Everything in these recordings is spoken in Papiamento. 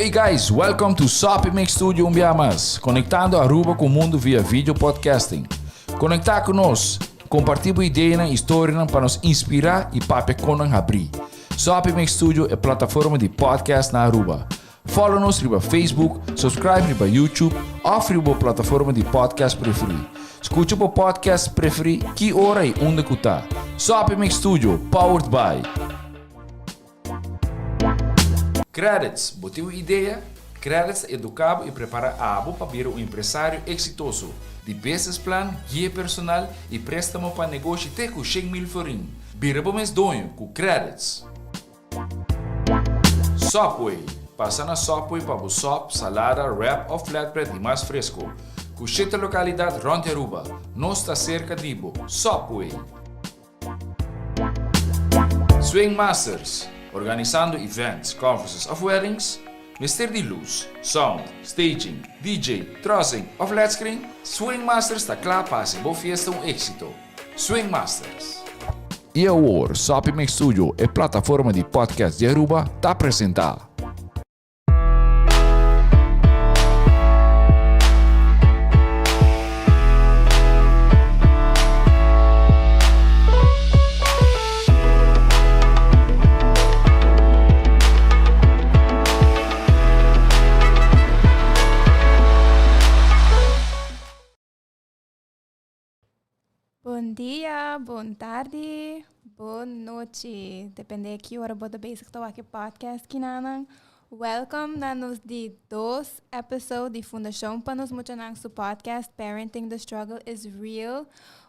Hey guys, welcome to Soppy Mix Studio un bia mas, conectando Aruba cu mundo via video podcasting. Conecta cu nos, comparti bo ideanan y historianan pa nos inspira y papia con nan habri. Soppy Mix Studio e plataforma di podcast na Aruba. Follow nos riba Facebook, subscribe riba YouTube of riba bo plataforma di podcast preferi. Scucha bo podcast preferi ki ora y unda cu ta. Soppy Mix Studio, powered by. Credits, Bo tin un idea? Credits ta educa bo y prepara abo pa bira un empresario exitoso. Di business plan, guia personal y prestamo pa negoshi te cu 100,000 florin. Bira bo mes doño cu Credits! Subway, Pasa na Subway pa bo sop, salada, wrap of flatbread di mas fresco. Cu shete localidad rond di Aruba. Nos ta cerca di bo. Subway! Swing Masters, Organisando events, conferences of weddings? Mester di luz, sound, staging, DJ, trussing of led screen? Swing Masters ta cla pa haci bo fiesta un exito. Swing Masters. Y awor, Soppy Mix Studio, e plataforma di podcast di Aruba, ta presenta. Bon dia, bon tardi, bon nochi. Depende ki ora bo ta bezig ta wak e podcast kinanan. Welcome na nos di dos episode di Fundashon pa Nos Muchanan su podcast Parenting the Struggle is Real.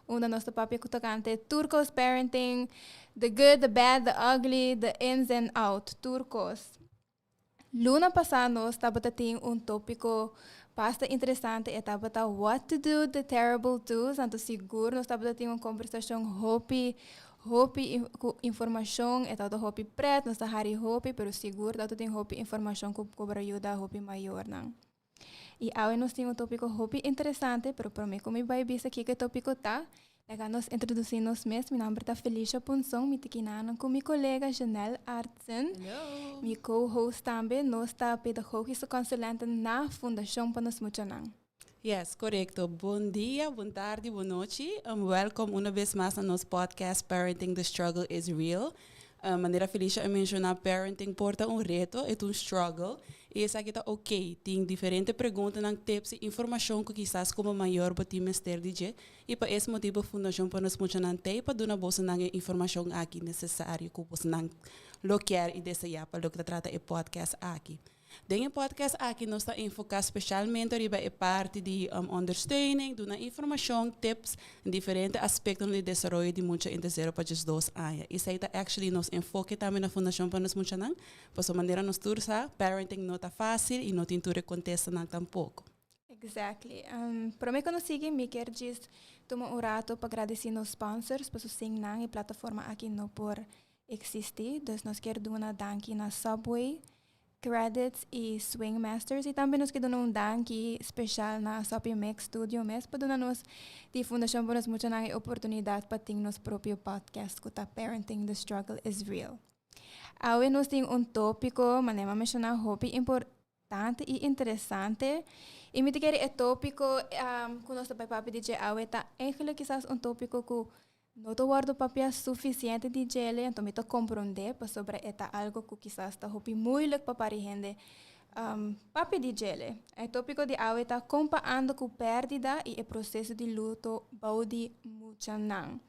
Unda nos ta papia ku tokante tur kos parenting, the good, the bad, the ugly, the ins and out, tur kos. Luna pasá nos tabata tin un tópiko basta interesante, e tabata What to do the terrible twos, anto sigur nos tabata tin un kombersashon hopi, hopi ku informashon, e tabata hopi pret, nos ta hari hopi, pero sigur tabata tin hopi informashon ku por a yuda hopi mayornan. I awe nos tin un tópiko hopi interesante, pero promé ku mi bai bisa kiko e tópiko ta, laga nos introdusí nos mes. Mi nòmber ta Felicia Ponson, mi ta kinanan ku mi kolega Janelle Artsen, mi co-host tambe. Nos ta pedagogische consulenten na Fundashon pa Nos Muchanan. Yes, korekto. Bon dia, bon tardi, bon nochi. Wèlkom una bes mas na nos podcast Parenting the Struggle is Real. Manera Felicia a menshoná, parenting por ta un reto, e ta un struggle, i esaki ta ok. Tin diferente preguntanan, tips i informashon ku kisas komo mayor bo tin mester di dje, i pa es motibu Fundashon pa Nos Muchanan t'ei pa duna bosonan e informashon aki nesesario ku bosonan lo kier i deseá pa loke ta trata e podcast aki. Den e podcast aki nos ta enfoká spesialmente riba e parti di ondersteuning, duna informashon, tips den diferente aspektonan di desaroyo di mucha entre zero pa diesdos aña. Esei ta actually nos enfoke tambe na Fundashon pa Nos Muchanan, pasobra manera nos tur sa, parenting no ta fásil i no tin tur e kontestanan tampoko. Exactly. Prome ku nos sigui, mi kier djis tuma un rato pa gradisí nos sponsors, pasobra sin nan e plataforma aki no por Existi, dus nos kier duna danki na Subway, Credits y Swing Masters y tambe nos kier duna un danki special na Soppy Mix Studio mes pa duna nos di Fundacion pa nos muchanan e oportunidad pa tin nos propio podcast cu ta Parenting the Struggle is Real. Awe nos tin un topico, manera mi a menciona, hopi importante y interesante y mi ta kere e topico cu nos ta bay papia di dje awe ta eigenlijk kisas un topico cu No ta wòrdu papia sufisiente di djele, anto mi ta komprondé pasobra e ta algu ku kisas ta hopi muilik pa pari hende papia di djele. E tópiko di awe ta kon pa anda ku pèrdida i e proseso di luto bou di muchanan.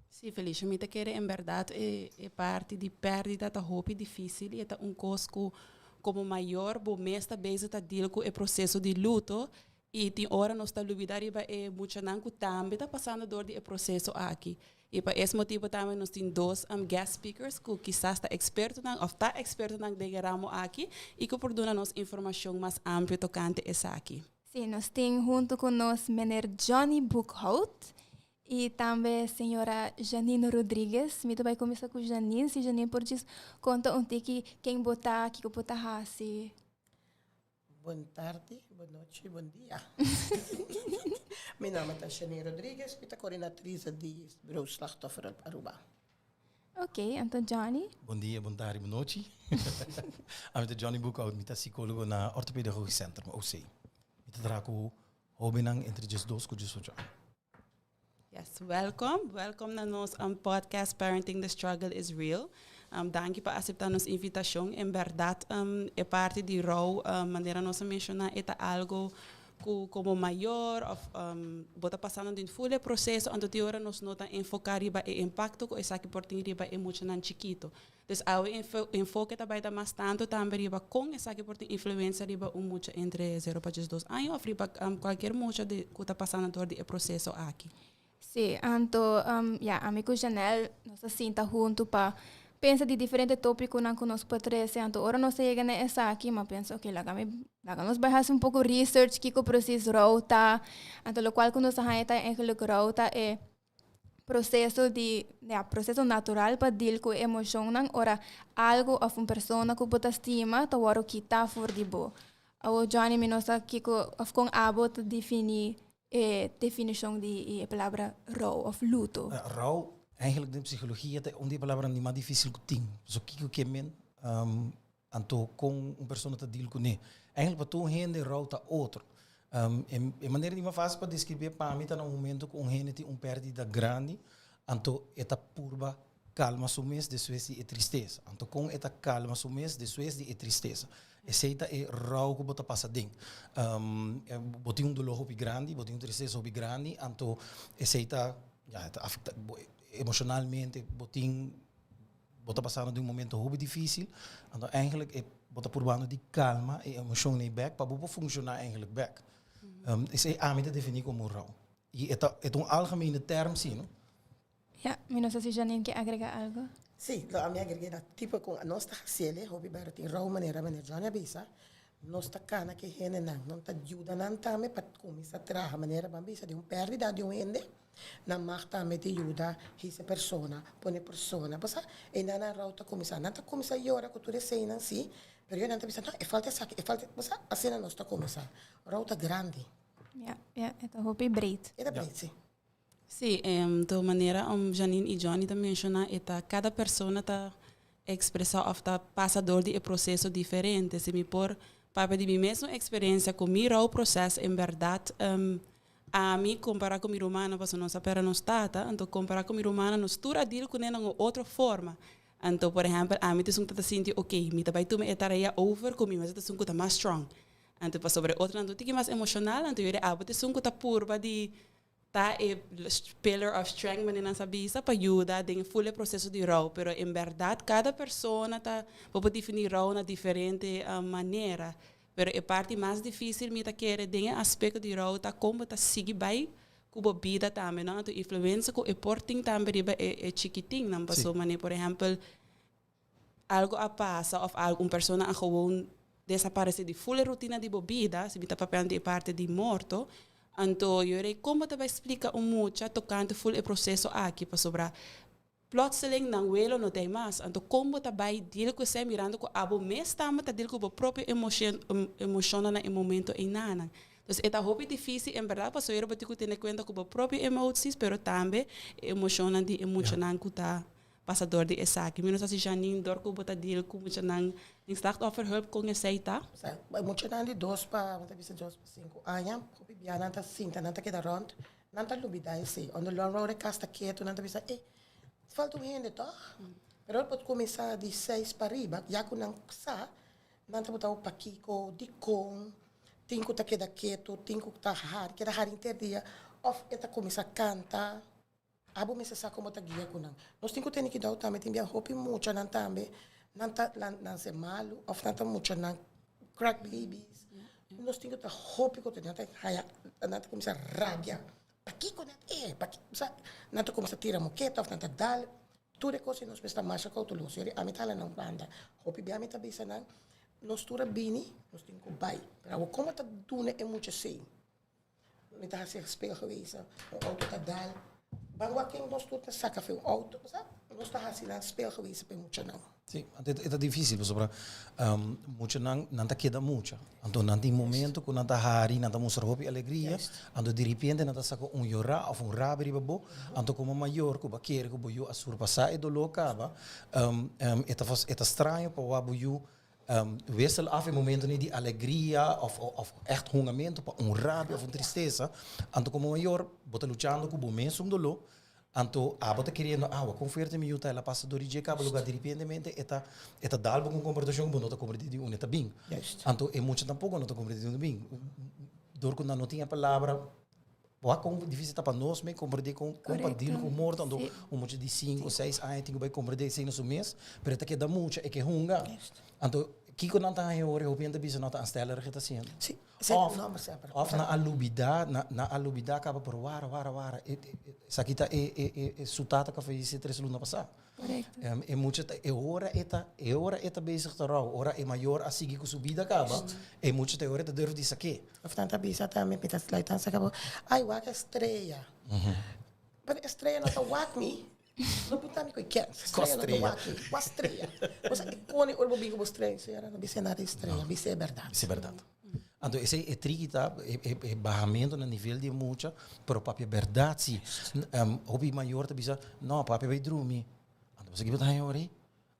Sí, Felicia, mi ta kere en bèrdat e e parti di pèrdida ta hopi difísil i e ta un kos ku komo mayor bo mes ta bezig ta deal ku e proseso di luto I tin ora nos ta lubida riba e muchanan ku tambe ta pasando dor di e proseso aki. I pa es motibu tambe nos tin dos guest speakers ku kisas ta ekspertonan òf ta ekspertonan den e ramo aki i ku por duna nos informashon mas amplio tokante esaki. Sí, nos tin huntu ku nos meneer Johnny Boekhout i tambe señora Janine Rodriguez. Mi ta bai kuminsá ku Janine, si Janine por djis konta un tiki ken bo ta, kiko bo ta hasi. Bon tardi, bon nochi, bon dia. Mi nomber ta Shani Rodriguez, mi ta coordinatrice di Bureau Slachtofferhulp Aruba. Ok, anto Johnny? Bon dia, bon tardi, bon nochi. Ami ta Johnny Boekhout, mi ta psicólogo na Orthopedagogisch Centrum, OC. Mi ta traha ku hóbennan entre 12 ku 18 aña. Yes, welcome. Welcome na nos podcast Parenting the Struggle is Real. Danki pa acepta nos invitacion. En berdad, e parti di rouw, manera nos a menciona, e ta algo cu como mayor of bo ta pasando den full e proceso, anto di ora nos no ta enfoca riba e impacto cu esaki por tin riba e muchanan chikito. Dus awe enfoke ta bay ta mas tanto tambe riba con esaki por tin influencia riba un mucha entre 0 pa 12 aña of riba cualkier mucha di cu ta pasando door di e proceso aki. Sí, anto ya, ami cu Janelle nos a sinta hunto pa pensa di diferente topiconan cu nos por trece. Anto ora nos a yega na esaki, mi a pensa, ok, laga mi, laga nos bay haci un poco research kico precies rouw ta. Anto locual cu nos a haya ta eigenlijk rouw ta e proceso di, ya, proceso natural pa deal cu e emocionnan ora algo of un persona cu bo ta stima ta worde kita for di bo. Awo Johnny, mi no sa kico of con abo ta defini e definicion di e palabra rouw of luto. Rouw, eigenlijk den psicologia ta un di e palabranan di mas dificil cu tin. So kico ke men, anto con un persona ta deal cune. Eigenlijk pa tur hende rouw ta otro. E manera di mas facil pa describe pa mi ta na un momento cu un hende tin un perdida grandi, anto e ta purba calma su mes despues di e tristeza. Anto con e ta calma su mes despues di e tristeza? Esey ta e rouw cu bo ta pasa den. Bo tin un dolor hopi grandi, bo tin un tristeza hopi grandi, anto esey ta, ya, ta afecta bo emocionalmente, bo tin, bo ta pasando den un momento hopi dificil, anto eigenlijk e bo ta purbando di calma e emocion ey bek pa bo por funciona eigenlijk bek. Esey ami ta defini como rouw. Y e ta, e ta un algemene term si, no? Ja, mi no sa si Janine ke agrega algo. Sí, lo ami agrega na tipo ku nos ta hasiel, hopi bero tin rou manera meneer Johnny a bisa, nos ta kana ke hendenan, nos ta yuda nan tambe pa kuminsá traha manera bo a bisa di un pèrdida di un hende, nan mag tambe di yuda hisa e persona, pone persona, bo sa, einan nan rou ta kuminsá, nan ta kuminsá yora ku tur eseinan sí, pero yo nan ta bisa no e falta esaki, e falta, bo sa, asina nos ta kuminsá, rou ta grandi. Ja, ja, e ta hopi breed. E ta breed, sí. Sí, to manera Janine i Johnny ta menciona e ta cada persona ta expresa of ta pasa door di e proceso diferente. Si mi por papia di mi mesmo experiencia cu mi rouwproces en berdad ami compara cu mi rumannan pasobra nos a pera nos tata, anto compara cu mi rumannan nos tur a deal cune na un otro forma. Anto por ehempel ami ta esun cu ta sinti ok mi ta bay tuma e tarea over cu mi mester ta esun cu ta mas strong. Anto pasobra e otronan ta un tiki mas emocional anto yori abo ta esun cu ta purba di Ta e pillar of strength manera nan sa bisa pa yuda den e full e proceso di rou pero en berdad cada persona ta bo por defini rou na diferente manera pero e parti mas dificil mi ta kere den e aspecto di rou ta con bo ta sigui bay cu bo bida tambe no anto influencia cu e por tin tambe riba e chikitinnan pasobra manera por ehempel algo a pasa of un persona a gewoon desaparece di full e rutina di bo bida, si mi ta papiando di e parti di morto, anto yo rei con bo ta bay splica un mucha tocante full e proceso aki pasobra plotseling nan welo no ta ey mas, anto con bo ta bay deal cu esey mirando cu abo mes tambe ta deal cu bo propio emocionnan na e momento eynanan. Entonces e ta hopi dificil en berdad pasobra bo tin cu tene cuenta cu bo propio emoties pero tambe e emocionnan di e muchanan cu ta Pasa dor di esaki. Mi no sa si Janine dor ku bo ta deal ku muchanan den slachtofferhulp kon esei ta. Sa, muchanan di dos pa, bo ta bisa 2 pa 5 aña, hopi bia nan ta sinta, nan ta keda rònt, nan ta lubidá esei. On the long run e kas ta ketu, nan ta bisa, ey, falta un hende tòg? Pero ora bo ta kuminsá di seis pa riba, ya ku nan sa, nan ta botá bo pakiko, dikon, tin ku ta keda ketu, tin ku ta hari, keda hari henter dia, òf e ta kuminsá kanta. Abo mester sa como ta guia cu nan. Nos tin cu tene cuidao tambe, tin bia hopi muchanan tambe, nan ta nan ser malo of nan ta muchanan crack babies. Nos tin cu ta hopi cu nan ta haya, nan ta cuminsa rabia. Pakico nan e, paki, sa, nan ta cuminsa tira moketa of nan ta dal. Tur e cos nos mester ta masha cauteloso. Yeri ami ta hala nan banda. Hopi bia mi ta bisa nan, nos tur a bini, nos tin cu bay. Pero abo como ta duna e mucha esey? Mi ta hasi speelgewezen, un auto ta dal. Ban wak ken nos tur ta saka fe un auto, bo sa? Nos ta hasi nan speelgewezen pa e muchanan. Sí, anto e ta difícil pasobra muchanan nan ta keda mucha. Anto nan tin momento ku nan ta hari, nan ta mustra hopi alegria, anto diripiente nan ta saka un yorá òf un rabia riba bo. Anto komo mayor ku bo a kere ku bo yu a surpasá e doló kaba, e ta e ta straño pa wak bo yu wissel af e momentonan di alegria òf òf ègt hungamento pa un rabia òf un tristesa. Anto komo mayor bo ta luchando ku bo mesun doló. Anto abo ta keriendo awa, kon fuerte mi yu ta? El a pasa dor di dje kaba lugar, diripientemente e ta e ta dal bo ku un komportashon ku bo no ta komprendé di unda e ta bin. Anto e mucha tampoko no ta komprendé di unda e bin. Dor ku nan no tin e palabra, wak kon difisil ta pa nos mes komprendé kon kon pa deal ku morto. Anto un mucha di sinku, seis aña tin ku bai komprendé esei na su mes, pero e ta keda mucha, e ke hunga. Anto kiko nan ta haña ora e hopi hende ta bisa no ta aanstellerig e ta hasiendo. Of, of nan a lubida, nan a lubida kaba pero wara, wara, wara. Esaki ta e, e, e su tata ku a fayesé tres luna pasá. Korekto. E mucha ta, e ora e ta, e ora e ta bezig ta rou, ora e mayor a sigui ku su bida kaba, e mucha ta e ora e ta durf di sak'é. Of nan ta bisa tambe, mi ta sluit nan saka bo, ay wak e strea. Pero e strea no ta wak mi. No punta mi ku e kens. Strea no ta wak mi. Wak strea. Bo sa e kone ora bo bin ku bo strea, señora no bisa nada di strea, bisa e bèrdat. Bisa e bèrdat. Anto esei e triki ta e bahamento na nivel di e mucha, pero papia bèrdat si. Hopi mayor ta bisa, no papia bai drumi. Anto bo sa kiba ta haña ora ei?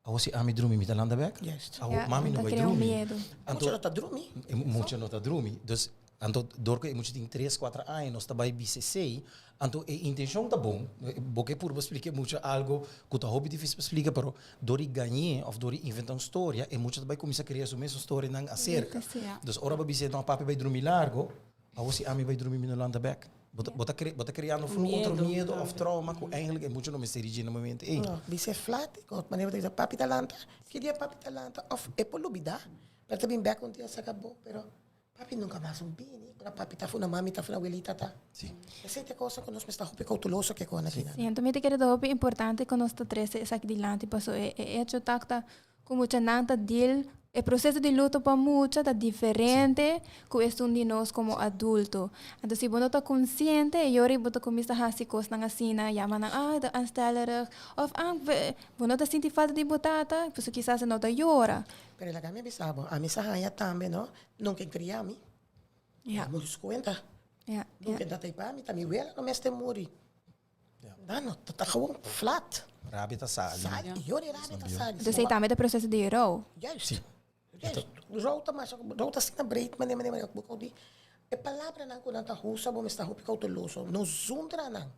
Awor si ami drumi mi ta landa bek? Awor mami no bai drumi. Anto mucha no ta drumi. Mucha no ta drumi. Dus anto dor ku e mucha tin tres kuater aña nos ta bai bisa esei, anto e intenshon ta bon, bo ke purba splika e mucha algo ku ta hopi difisil pa splika, pero dor di gañ'é òf dor di inventá un storia e mucha ta bai kuminsá krea su mesun storianan aserka. Dus ora bo bisa no papi bai drumi largo, awor si ami bai drumi mi no lanta bek. Bo ta bo ta bo ta kreando un otro miedo òf trauma ku eigenlijk e mucha no mester di dje na momento ei. No, bisa e flat, manera bo ta bisa papi ta lanta, ki dia papi ta lanta òf e por lubidá, pero ta bin bek un dia saka bo, pero Papi nunca mas un bini, ora papi ta funa mami ta funa abuelita ta. Sí. Esei ta e cosa cu nos mester hopi cauteloso ke con aki nan. Sí, anto mi ta kere ta hopi importante cu nos ta trece esaki dilanti paso e e hecho ta cu ta cu muchanan ta deal e proceso di luto pa mucha ta diferente cu esun di nos como adulto. Anto si bo no ta consciente e yori bo ta cuminsa haci cosnan asina, yama nan ah ta aanstellerig of ah bo no ta sinti falta di bo tata, paso kisas e no ta yora. Pero laga mi bisa bo, ami sa haña tambe no, nunca e cria mi. Ja. Mi su cuenta. Ja, Nunca ja. e tata pa mi, ta mi wela no mester muri. Ja. No, no, ta gewoon flat. Rabia ta sali. Sali, yo di rabia ta sali. Dus ei tambe ta proceso di rouw. Juist. Si. Juist. Rouw ta masha, rouw ta asina breed, mane, mane, mane, bo di. E palabranan cu nan ta usa, bo mester hopi cauteloso. No zundra nan.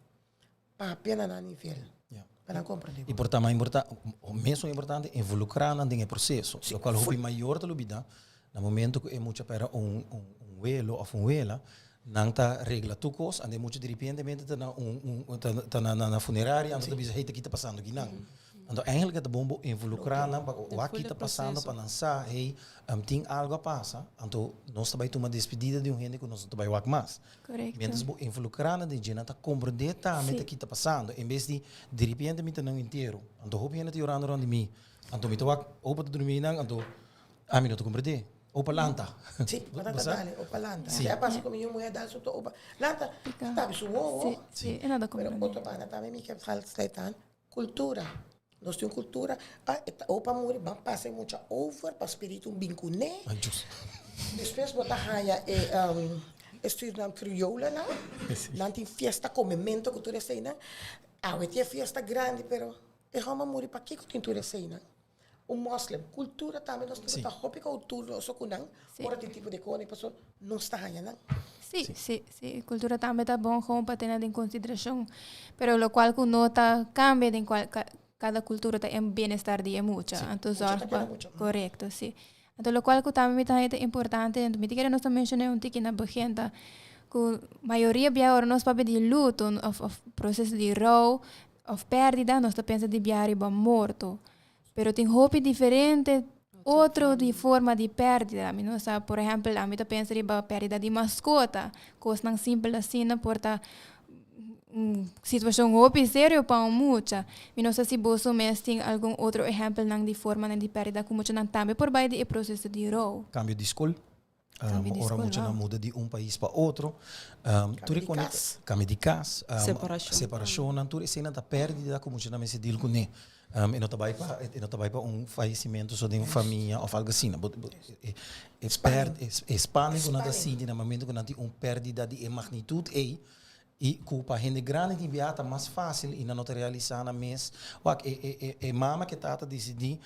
Papia na nan nivel. Ja. Pa nan comprende. Y por ta mas importa, mesun importante, involucra nan den e proceso. Sí, Lo cual hopi full. mayor ta lubida, na momento cu e mucha pera un, un, un welo of un wela, nan ta regla tur cos, ande e mucha diripientemente ta na un, un, ta, ta na, na, na funeraria, anto ta bisa, hey, ta ki ta pasando akinan? Anto eigenlijk e ta bon bo involucra nan pa Den wak full ki e ta pasando proceso. pa nan sa, hey, tin algo a pasa, anto nos ta bay tuma despedida di un hende cu nos no ta bay wak mas. Correcto. Mientras bo involucra nan den dje, nan ta comprende tambe Sí. ta ki ta pasando. En bes di diripiente mi ta na un entierro, anto hopi hende ta yorando rond di mi, anto mi ta wak opa ta drumi nan, anto ami no ta comprende. Opa lanta. Sí, Bo bo ta sa? dale, opa lanta. Sí. Si a pasa cu mi yu muher dal su to opa lanta, Pica. tabi su wowo. Sí, sí, e no ta Pero comprende. otro banda tambe mi ke sluit aan, cultura. Nos tin un cultura, ah, e ta opa muri, ban pasa e mucha over pa spiritu bin kuné. Ay, Dios. Despues bo ta haña e, e Surinam Criolenan, nan tin fiesta komemento ku tur eseinan. Awe tin e fiesta grandi, pero e hòmber muri pakiko tin tur eseinan? Un moslim, kultura tambe nos tin ku ta hopi kouturoso ku nan ora tin tipo di kos, pasobra nos ta haña nan. Sí, sí, sí. Cultura tambe ta bon gewoon pa tene den consideracion. Pero locual cu no ta cambia den cual cada cultura ta en bienestar di e mucha. Anto Mucha ta zorg pa keda mucha. Correcto, sí. Anto locual cu tambe mi ta haña ta importante, anto mi ta kere nos ta menciona un tiki na begin ta cu mayoria bia ora nos papia di luto of of proceso di rouw of perdida nos ta pensa di bia riba morto. Pero tin hopi diferente otro di forma di pèrdida. Mi no sa, por ehèmpel, ami ta pensa riba pèrdida di maskota. Kosnan simpel asina por ta un situashon hopi serio pa un mucha. Mi no sa si boso mes tin algun otro ehèmpelnan di formanan di pèrdida ku muchanan tambe por bai di e proseso di rou. Kambio di skol. Ora muchanan muda di un pais pa otro, tur e kos, kambia di kas, separashonnan, tur eseinan ta pèrdida ku muchanan mester deal kuné. E no ta bai pa, e no ta bai pa un fayesimentu so den famia òf algu asina. E spanning ku nan ta sinti na momentu ku nan tin un pèrdida di e magnitut ei, I ku pa hende grandi tin biaha ta mas fásil i nan no ta realisá nan mes. Wak, e e e mama ku e tata disidí,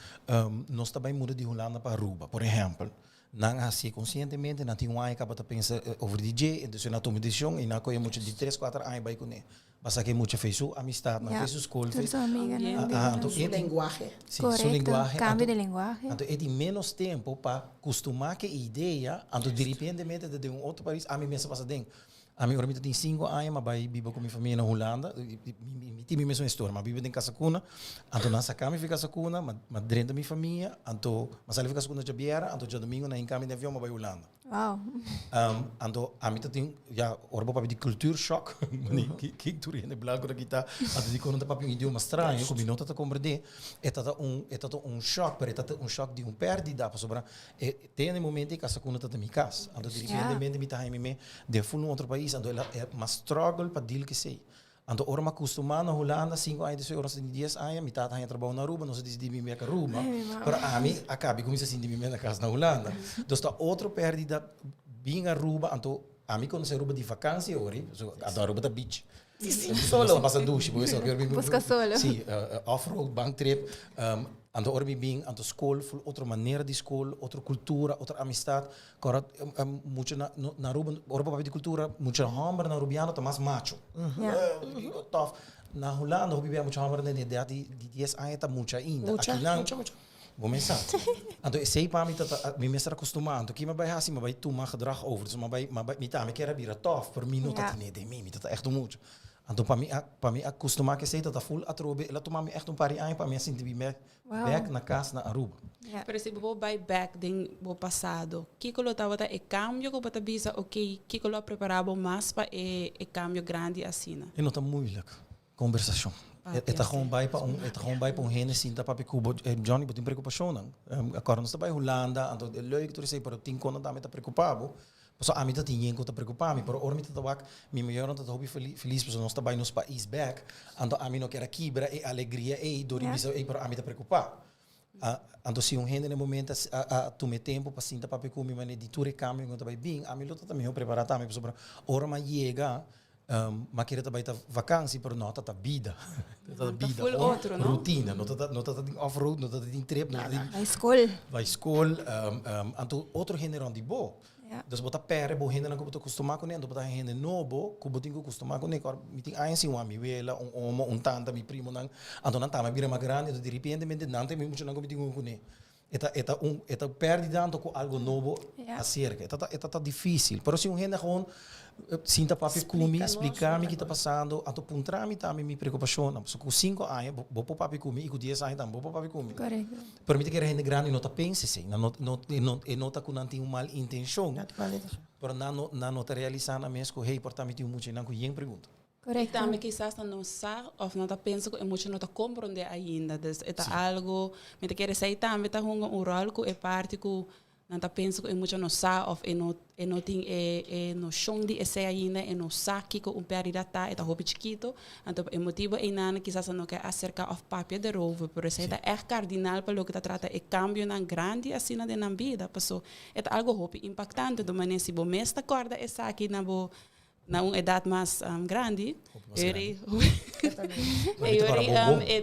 nos ta bai muda di Hulanda pa Aruba, por ehèmpel. Nan a hasié konsientemente, nan tin un aña kaba ta pensa over di dje, entonces nan a tuma e desishon i nan a kohe mucha di tres, kuater aña bai kuné. Basta ku e mucha fei su amistatnan, fei su skol, fei. Tur su amiganan. Aha, anto Su e tin. lenguahe. Si, su Korekto, lenguahe. kambio Anto di lenguahe. anto e tin ménos tempu pa kustumá ku e idea, anto diripientemente ta den un otro pais, ami mes a pasa den. Ami ora mi ta tin sinku aña m'a bai biba ku mi famia na Hulanda. Mi tin mi mesun historia. M'a biba den Casa Cuna, anto nan saka mi fi Casa Cuna, m'a drenta mi famia, anto m'a sali fi Casa Cuna djabièrnè, anto djadumingu nan hinka mi den avion m'a bai Hulanda. Wow. Anto ami ta tin, ya, ora bo papia di cultuurshock, ki tur hende blanku ta kita, anto dikon nan ta papia un idioma straño ku mi no ta ta komprendé, e ta ta un, e ta ta un shock, pero e ta ta un shock di un pèrdida, pasobra E te na e momento ei casa cu no ta den mi cas. Anto diripientemente mi ta haña mi me den full un otro pais. Anto el a e mas struggle pa deal cu esey. Anto ora mi a custuma na Hulanda cinco aña despues ora mi tin dies aña mi tata haña trabao na Aruba nos a dicidi bin bek Aruba. Pero ami a cabi cuminsa sinti mi me na cas na Hulanda. Dus ta otro perdida bin Aruba anto ami conoce Aruba di vakantie ori. Anto Aruba ta beach. Solo. Nos ta pasa dushi, bo wisa. Busca solo. Si, off-road, bank trip. Anto ora mi bin, anto skol, ful otro manera di skol, otro kultura, otro amistad. Kora mucha na na Aruba, ora bo papia di kultura, mucha hòmbernan Arubiano ta mas macho. Tòf. Na Hulanda hopi bia mucha hòmbernan den edat di dies aña ta mucha ainda. Mucha, Akinan, mucha, mucha. Bo mes sa. Anto esei pa mi ta ta, mi mester a kustumá. Anto ki mi a bai hasi? Mi a bai tuma gedrag over. Dus mi a bai, mi a bai, mi tambe kier a bira tòf, pero mi no ta tene den mi. Mi ta ta ègt un mucha. Anto pa mi a, pa mi a kustumá ku esei ta ta ful atrobe. El a tuma mi ègt un par di aña pa mi a sinti mi bèk, bèk na kas na Aruba. Pero si bo por bai bèk den bo pasado, kiko lo tabata e kambio ku bo ta bisa, oke, kiko lo a prepará bo mas pa e, e kambio grandi asina? E no ta moeilijk. Kombersashon. E ta gewoon bai pa un, e ta gewoon bai pa un hende sinta papia ku bo, Johnny bo tin preokupashonnan. Akòrda nos ta bai Hulanda, anto e leuk tur esei, pero tin kono tambe ta preokupá bo. Pasobra ami ta tin yen ku ta preokupá mi, pero ora mi ta ta wak, mi mayornan ta ta hopi felis pasobra nos ta bai nos pais bèk, anto ami no kier a kibra e alegria ei dor di bisa ei, pero ami ta preokupá. Anto si un hende na e momento a tuma e tempu pa sinta papia ku mi manera di tur e kambio ku ta bai bin, ami lo ta ta mihó prepará tambe pasobra ora mi a yega mi a kere ta bai ta vakansi pero no ta ta bida, ta ta bida un rutina, no ta ta no ta ta tin off road, no ta ta tin trip, no ta ta tin. Bai skol. Bai skol, anto otro hende rònt di bo. Dus bo ta pèrdè bo hendenan ku bo ta kustumá kuné, anto bo ta haña hende nobo ku bo tin ku kustumá kuné. Kòrda mi tin aña sin wak mi wela, un omo, un tanta, mi primonan, anto nan tambe a bira mas grandi, anto diripientemente nan ta e mi muchanan ku mi tin ku kuné. E ta e ta un e ta pèrdida anto ku algu nobo aserka. E ta e ta ta difísil. Pero si un hende gewoon sinta papia ku mi, splika mi ki ta pasando, anto puntra mi tambe mi preokupashonnan. Pasobra ku sinku aña bo bo por papia ku mi i ku dies aña tambe bo por papia ku mi. Pero mi ta kere hende grandi no ta pensa esei. Nan no, no, e no, e no ta ku nan tin un mal intenshon. Nan tin mal intenshon. Pero nan no, nan no ta realisá nan mes ku, hey, por ta mi tin un mucha einan ku yen pregunta. Korekto. Tambe kisas nan no sa òf nan ta pensa ku e mucha no ta komprondé ainda. Dus e ta algu, mi ta kere esei tambe ta hunga un ròl ku e parti ku Nan ta pensa ku e mucha no sa òf e no e no tin e e noshon di esei ainda, e no sa kiko un pèrdida ta, e ta hopi chikitu. Anto pa e motibu einan kisas nan no ke aserká òf papia derover, pero esei ta ègt kardinal pa loke ta trata e kambionan grandi asina den nan bida, paso e ta algu hopi impaktante. Anto manera si bo mes ta kòrda esaki na bo Na un edat mas grandi. Hopi mas grandi. E yori,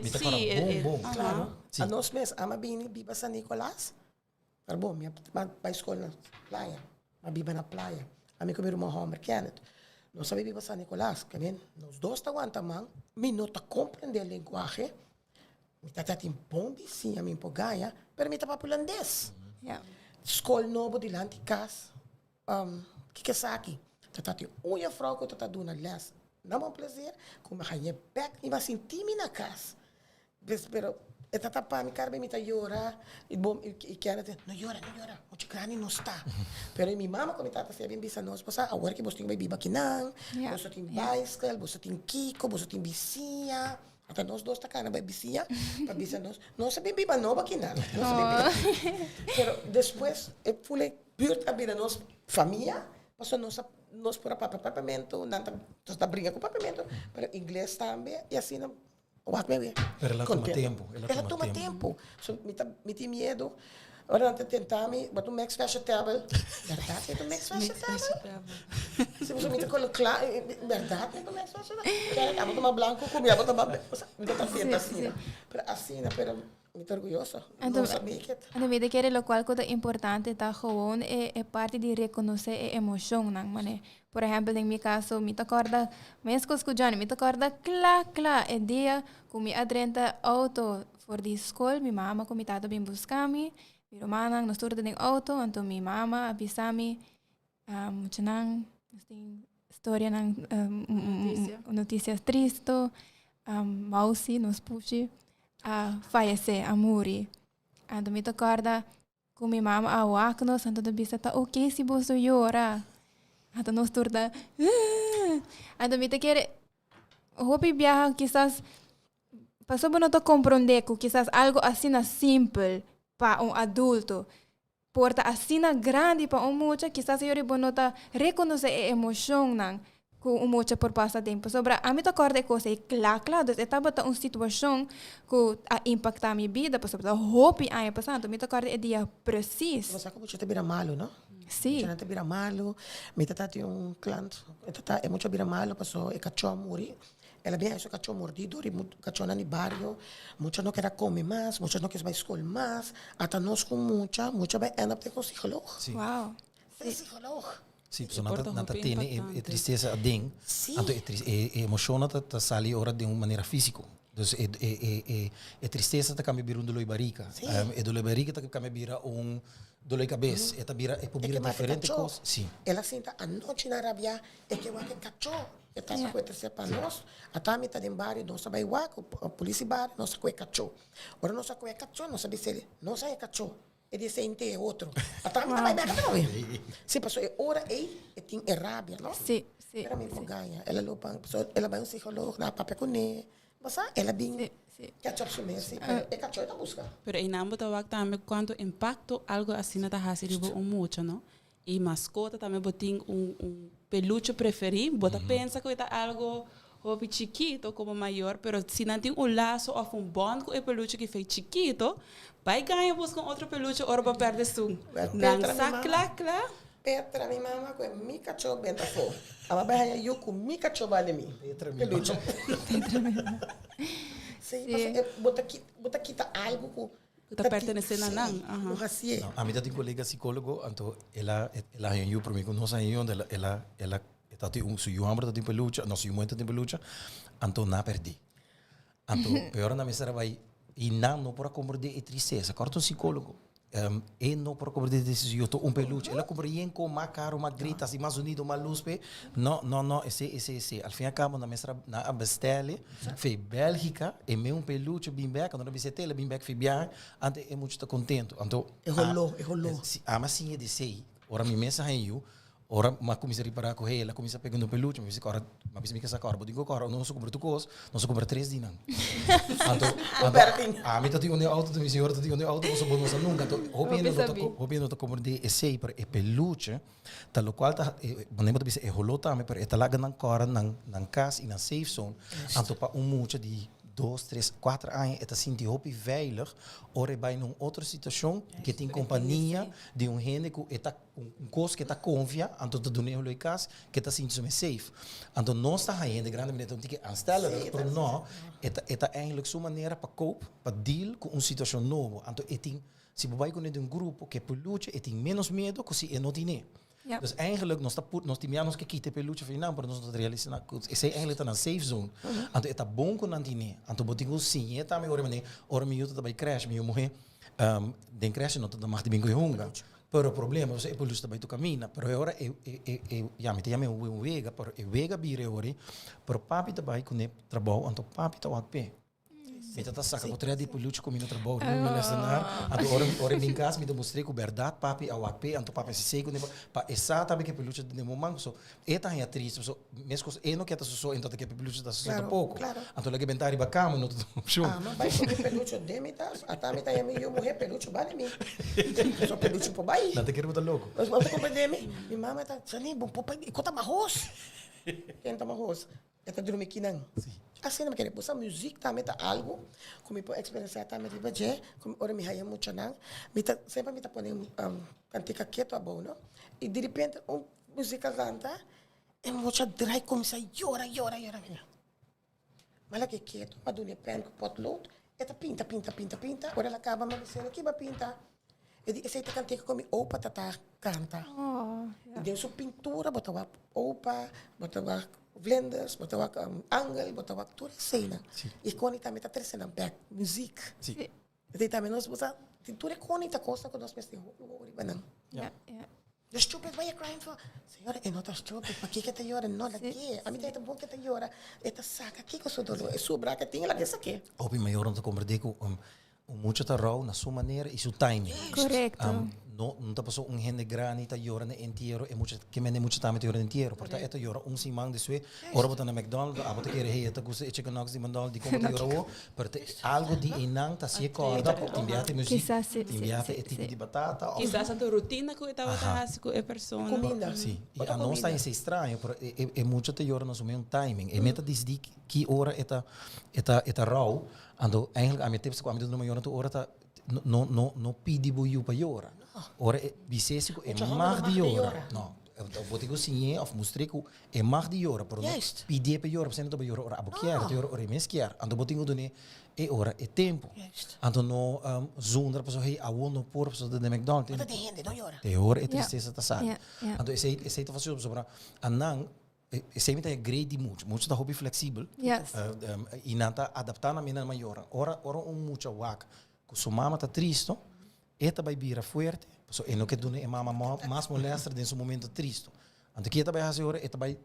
Mi ta kòrda bon bon. Claro. Anos mes ama bini biba San Nicolas. Pero bon, mi a bai skol na playa, mi a biba na playa. Ami ku mi ruman hòmber Kenneth, nos a biba San Nicolas. Ke men, nos dos ta wanta man, mi no ta komprendé lenguahe, mi ta tin bon bisiña, mi por gaña, pero mi ta papia hulandes. Skol nobo dilanti kas, kiko esaki? Ta tatin un jufrou ku ta ta duna lès na Bon Plezier, ku mi a hañ'é bèk, mi a sinti mi na kas. Pues, pero e ta tapa mi cara mi ta yora y bo y Kenneth no yora no yora mucho grandi no sta pero mi mama cu mi tata si a bin bisa nos bosa awor ki boso tin bay biba akinan boso tin bicycle boso tin kiko boso tin bisiña ata nos dos ta cana bay bisiña pa bisa nos nos a bin biba nobo akinan nos a bin biba pero despues e ful e buurt a bira nos. Famia, pasobra nos a nos por a papia papiamentu, nan ta nos ta bringa ku papiamentu, pero ingles tambe i asina wak mi a bira. Pero el a tuma tempu, el a tuma tempu. So mi ta mi tin miedu, ora nan ta tenta mi, bo ta un mix vegetable, bèrdat mi ta un mix vegetable? Si pasobra mi ta kolo kla, bèrdat mi ta un mix vegetable? Kere abo ta mas blanku ku mi, abo ta mas, mi ta tenta asina, pero asina, pero. Mi ta orguyoso. Anto, Nos a make it. anto mi ta kere lokual ku ta importante ta gewoon e e parti di rekonosé e emoshonnan. Mane, por ehèmpel den mi kaso mi ta kòrda meskos ku Johnny, mi ta kòrda kla kla e dia ku mi a drenta outo for di skol, mi mama ku mi tata bin buska mi, mi rumannan, nos tur ta den outo, anto mi mama a bisa mi, Muchanan, nos tin storianan, Noticia. noticias tristo. Mausi, nos pushi, a fayece, a muri. Anto mi ta corda cu mi mama a wak nos, anto ta bisa ta ok si boso yora. Anto nos tur ta Anto mi ta kere hopi biaha kisas pasobra bo no ta comprende cu kisas algo asina simpel pa un adulto Por ta asina grandi pa un mucha, kisas yori bo no ta rekonosé e emoshonnan ku un mucha por pasa den. Pasobra ami ta kòrda e kos ei kla kla, dus e tabata un situashon ku a impaktá mi bida, pasobra ta hopi aña pasá, anto mi ta kòrda e dia presis. Bo sa ku mucha ta bira malu, no? Sí. Muchanan ta bira malu. Mi tata tin un klant, e tata e mucha bira malu pasobra e kachó a muri. El a bin haña su kachó mordí dor di kachónan di bario. Mucha no keda kome mas, mucha no kier bai skol mas. Ata nos ku mucha, mucha bai end up den un psikoloog. Sí. Wow. Den psikoloog. Sí, pasobra nan ta, nan ta tene e, e tristesa aden. Sí. Anto e tris, e, e emoshonnan ta, ta sali ora den un manera físiko. Dus e, e, e, e, e tristesa ta kambia bira un doló di barika. Sí. E doló di barika ta kambia bira un doló di kabes. E ta bira, e por E bira ke mata diferente kachó. kos. Sí. El a sinta anochi na rabia, e ke wak e kachó. E ta ku e terser pa nos, ata mi ta den bario, nos a bai wak ku polis di bario, nos a kohe kachó. Ora nos a kohe kachó, nos a bisa el, nos a haña kachó. E di esei n'te e otro. Ata mi ta bai bèk atrobe. Si, pasobra e ora ei e tin e rabia, no? Sí, sí. Pero mi por gaña. El a lopa, pasobra el a bai un psikólogo, nan a papia kuné. Bo sa, el a bin catch up su mes, sí, pero e kachó e ta buska. Pero einan bo ta wak tambe kuantu impakto algu asina ta hasi riba un mucha, no? Y mascota tambe bo tin un un peluche preferi, bo ta pensa cu e ta algo hopi chikito como mayor, pero si nan tin un lazo of un bond cu e peluche ki fei chikito, bay gaña busca un otro peluche ora bo perde esun. Wel, Nan Petra, mi sa mama. cla cla. Petra, mi mama cu e mi cacho benta afo. Aba bay haya yu cu mi cacho banda mi. Petra, mi Peluche. mama. Petra, mi mama. Sí, pasobra e bo ta ki bo ta kita algo cu Ku ta pertenesé na nan. Ku hasié. No, ami ta tin kolega sikólogo, anto el a el a haña un yu promé ku nos haña yu, anto el a el a el a e ta tin un su yu hòmber ta tin pelucha, no su yu muhé ta tin pelucha, anto nan a pèrdí. Anto e ora nan mester a bai i nan no por a komprendé e tristesa. Kòrta un sikólogo, e no por a komprendé e tristesa, yo ta un peluche. El a kumpra yen kon mas karo, mas grita, hasi mas zonido, mas lus p'e. No, no, no, esei, esei, esei. Al fin y al cabo nan mester a nan a bestèl'e fe Bélgica, e me un peluche bin bèk, anto nan bisa e tele bin bèk fe biahe, anto e mucha ta contento. Anto E holó, e holó. Si, ami a siña di esei, ora mi mes a haña yu, ora mi a cuminsa ripara cu hey, el a cuminsa pega un peluche, mi bisa cu ora, mi a bisa mi casa cu ora bo tin cu cora, nos a cumpra tur cos, nos a cumpra tres di nan. Anto, anto ami ta tin un den auto, mi señora ta tin un den auto, pasobra bo no sa nunca. Anto hopi hende no ta, hopi hende no ta comprende esei, pero e peluche Ta locual ta, manera bo ta bisa e holó tambe, pero e ta laga nan kòrda nan nan kas i nan safe zone. Anto pa un mucha di dos, tres, kuater aña e ta sinti hopi veilig ora e bai na un otro situashon ke tin kompania di un hende ku e ta un kos ku e ta konfia, anto ta dun'é holó e kas ke ta sinti su mes safe. Anto nos ta haña hende grandi manera ta un tiki aanstellerig, pero no, e ta e ta eigenlijk su manera pa cope, pa deal ku un situashon nobo. Anto e tin Si bo bai kuné den un grupo ku e peluche, e tin ménos miedu ku si e no tin'é. Yep. Dus eigenlijk nos ta pur, nos tin mia nos ke kita e peluche for di nan, pero nos no ta realisa nan ku esei eigenlijk ta nan safe zone. Anto e ta bon ku nan tin'é. Anto bo tin ku siñ'é tambe ora manera, ora mi yu ta bai crèche, mi yu muhé, den crèche no ta mag di bin ku e hunga. Pero problema pasobra e peluche ta bai tur kaminda. Pero e ora e e e ya mi ta yam'é un wega, pero e wega bira e ora ei, pero papi ta bai kuné trabou, anto papi ta wak p'e. Mi ta ta saca potret di peluche cu mi na trabou riba mi lesenaar. Anto ora ora mi bin cas mi ta mustr'é cu berdad papi a wak p'e, anto papi a sisei cu pa e sa tambe cu e peluche ta den bo man. So e ta haña triste paso mescos e no ke ta su so, e no ta ke pa e peluche ta su so tampoco. Anto laga e benta riba cama no ta un opcion. Ama bai cu mi peluche den mi tas, ata mi ta haña mi yu muhe peluche bani mi. So peluche por bai. Nan ta kere bo ta loco. Bo ta comprende mi? Mi mama ta, Janine bo por bai, e cu ta mahos. Ken ta mahos? E ta drumi kinan. Asina mi kere. Bo sa muziek tambe ta algo ku mi por eksperensiá tambe riba dje, ku ora mi haya muchanan, mi ta semper mi ta pone kantika ketu abou no, i direpente un muzik a lanta, e mucha drai kuminsá yora yora yora. Mi a lag'é ketu, mi a dun'é pèn ku potlood, e ta pinta pinta pinta pinta, ora el a kaba mi a bis'é, ki bo a pinta? E di esei ta kantika ku mi opa ta ta kanta. I den su pintura bo ta wak opa, bo ta wak vlinders, bo ta wak angel, bo ta wak tur eseinan. I koni tambe ta trese nan bek, muziek. Esei tambe nos bo sa, tin tur e koni ta kosnan ku nos mester hopi wowo riba nan. You're stupid, why you crying for? Señora, e no ta stupid, pakiko e ta yora? No, lag'é. Ami ta bon ku e ta yora. E ta saka kiko su doló, e sobra ke tin, lag'é sak'é. Hopi mayornan ta komprendé ku un mucha ta rou na su manera i su timing. Korekto. No, no ta pasobra un hende grandi ta yora na entiero, e mucha, ke mende e mucha tambe ta yora na entiero. Por ta e ta yora un siman despues, ora bo ta na McDonald's, abo ta kere, hey, e ta gusta e chicken nuggets di McDonald's, dikon bo ta yora awor? Pero ta algo di einan ta hasié kòrda, tin biaha ta e muziek, tin biaha ta e tipo di batata. Kisas ta rutina ku e tabata hasi ku e persona. Kuminda. Si, i anos ta hesei straño, pero e mucha ta yora na su mes un timing. E meta disidí ki ora e ta e ta e ta rou, anto eigenlijk ami e tips ku ami ta duna mayornan tur ora ta no no no pidi bo yu pa yora. Ora e bis'é si ku e mag di yora. No, bo tin ku siñ'é òf mustr'é ku E mag di yora, pero no pidié pa yora, pasobra e no ta bai yora ora abo kier, e ta yora ora e mes kier. Anto bo tin ku dun'é e ora, e tempu. Anto no zundra pasobra hey, awo no por pasobra ta den McDonald's. No ta den hende, no yora. Te ora e tristesa ta sali. Anto esei, esei ta fasioso pasobra anan, esei mi ta haña great di mucha. Mucha ta hopi flexibel i nan ta adaptá nan mes na mayornan. Ora, ora un mucha wak ku su mama ta tristo, E ta bai bira fuerte, pasobra e no ke duna e mama mas molester den su momento tristo. Anto ke e ta bai hasi ora? E ta bai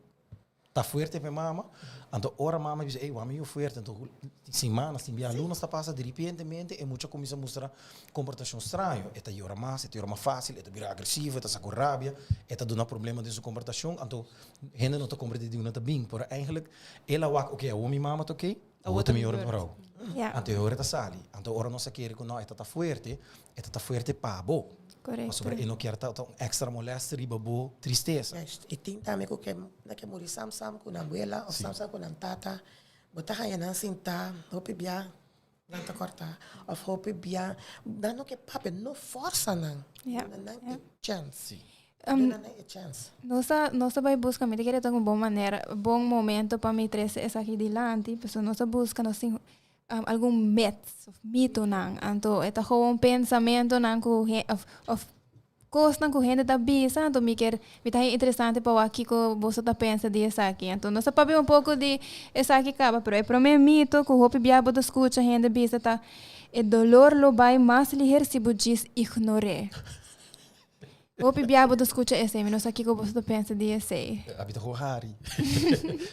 ta fuerte pa e mama, anto ora mama bisa, ey, wak mi yu fuerte, anto simanas, tin bia lunas ta pasa, diripientemente e mucha kuminsa mustra komportashon straño, e ta yora mas, e ta yora mas fásil, e ta bira agresivo, e ta sa ku rabia, e ta duna problema den su komportashon, anto hende no ta komprende di unda ta bin, pero eigenlijk el a wak, oke, awor mi mama ta oke, Awor ta mihor brou. Anto e ora ta sali. Anto ora nos a kere ku no e ta ta fuerte, e ta ta fuerte pa bo. Pasobra e no kier ta un extra molestia riba bo tristesa. Juist. E tin tambe ku ke nan ke muri sam sam ku nan abuela of sam sam ku nan tata. Bo ta haña nan sintá hopi bia nan ta kòrtá of hopi bia nan no ke papia. No fòrsa nan. Duna nan e chèns. Duna nan e chèns. Nos a nos a bai buska, mi ta kere ta un bon manera, bon momento pa mi trese esaki dilanti, pasobra nos a buska, nos tin algun myths of mitonan, anto e ta gewoon pensamentonan ku of of kosnan ku hende ta bisa, anto mi ker mi ta haña interesante pa wak kiko boso ta pensa di esaki. Anto nos a papia un poko di esaki kaba, pero e prome mito ku hopi bia bo ta skucha hende bisa ta e dolor lo bai mas liher si bo djis ignor'é. Hopi bia bo ta skucha esei, mi no sa kiko boso ta pensa di esei. Abi ta gewoon hari.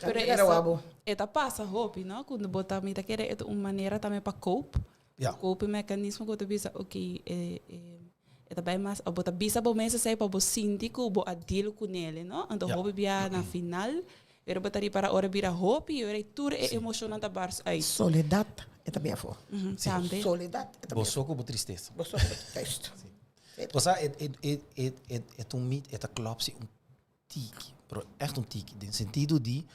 Pero eso, e ta pasa hopi, no? Ku bo ta, mi ta kere e ta un manera tambe pa cope. Ja. Coping mechanismo ku bo ta bisa, ok, e, e, e ta bai mas, bo ta bisa bo mes esei pa bo sinti ku bo a deal kunele, no? Anto Ja. hopi bia na final, pero bo ta ripara ora bira hopi, ora tur e emoshonnan ta bars uit. Soledat e ta bin afó. Tambe. Soledat e ta Bo bin afó. so ku bo tristesa. Bo so ku bo tristesa. Osea, e, e, e, e, e, e ta un mit, e ta klòp si un tiki, pero ègt un tiki, den sentido di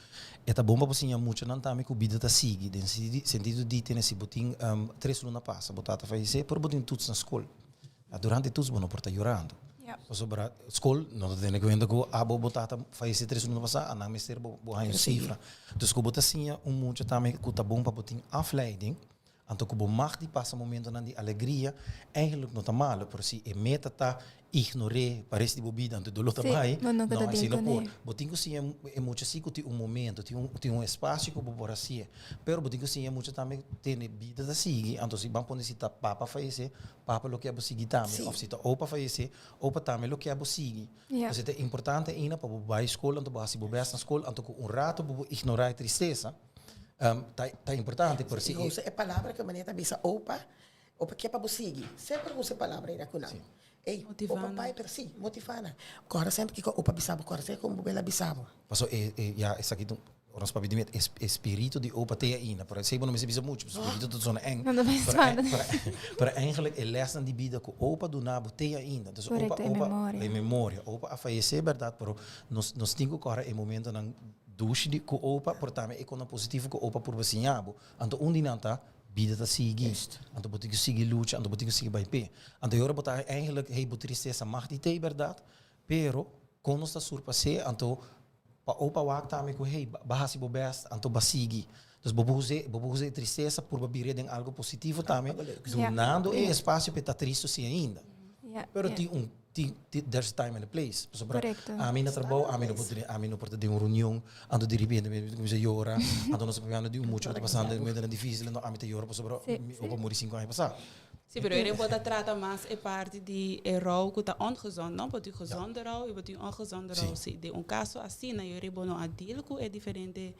e ta bon pa bo siña muchanan tambe ku bida ta sigui, den sentido di tene si bo tin tres luna pasa bo tata fayesé, pero bo tin tuts na skol, durante e tuts bo no por ta yorando, pasobra skol no ta tene kuenta ku abo bo tata fayesé tres luna pasá, anan mester bo haña un sifra. Dus ku bo ta siña un mucha tambe ku ta bon pa bo tin afleiding, Anto ku bo mag di pasa momentonan di alegria, eigenlijk no ta malo, pero si e meta ta ignor'é pa res di bo bida, anto e doló ta bai, bo no no, ta así deal no por. kuné. Bo tin ku siña e mucha si ku tin un momento, tin un tin un espasio ku bo por hasié. Pero bo tin ku siña e mucha tambe tene bida ta sigui, anto si ban pone si ta papa fayesé, papa lo ke bo sigui tambe, òf si ta opa fayesé, opa tambe lo ke bo sigui. Entonces ta importante ainda pa bo bai skol, anto bo hasi bo bèst na skol, anto ku un rato bo por ignorá e tristesa. Ta ta importante por si. Usa e palabra ku manera ta bisa opa, opa ke pa bo sigui. Semper usa e palabra ei ku nan. Ey, opa pai pero si, motivá nan. Kòrda semper kiko opa bisa bo, kòrda semper kon bo bela bisa bo. Paso e e ya esaki ta ora nos papia di mi e spiritu di opa te ainda, pero esei bo no mester bisa muchu, pasobra spiritu ta zona eng. No ta mester Pero pero pero eigenlijk e lèsnan di bida ku opa duna bo te ainda. Entonces opa Korekto, e opa memoria. e memoria. Opa a fayesé bèrdat, pero nos nos tin ku kòrda e momentonan Dushi di ku opa por tambe e kona positivo ku opa purba siña bo. Anto un di nan ta, bida ta sigui. Anto bo tin ku sigui lucha, anto bo tin ku sigui bai p'e. Anto e ora bo ta eigenlijk, hey, bo tristesa mag di t'ei bèrdat, pero kon nos ta surpas'é, anto pa opa wak tambe ku hey, bo a hasi bo bèst, anto bo a sigui. Dus bo por usa, bo por usa e tristesa purba bir'é den algu positivo tambe, dunando e espasio p'e ta tristu si ainda. Pero tin un tin tin there's a time and a place. Pasobra ami na trabou, ami no por ami no por ta den un reunion, anto di repente mi ta kuminsá yora, anto nos ta papiando di un mucha ku ta pasando momentonan difísil, anto ami ta yora pasobra mi opa muri sinku aña pasá. Sí, pero eren bo ta trata mas e parti di e rou ku ta ongezond, no? Bo tin gezonde rou i bo tin ongezonde rou. Si den un kaso asina yori bo no a deal ku e diferente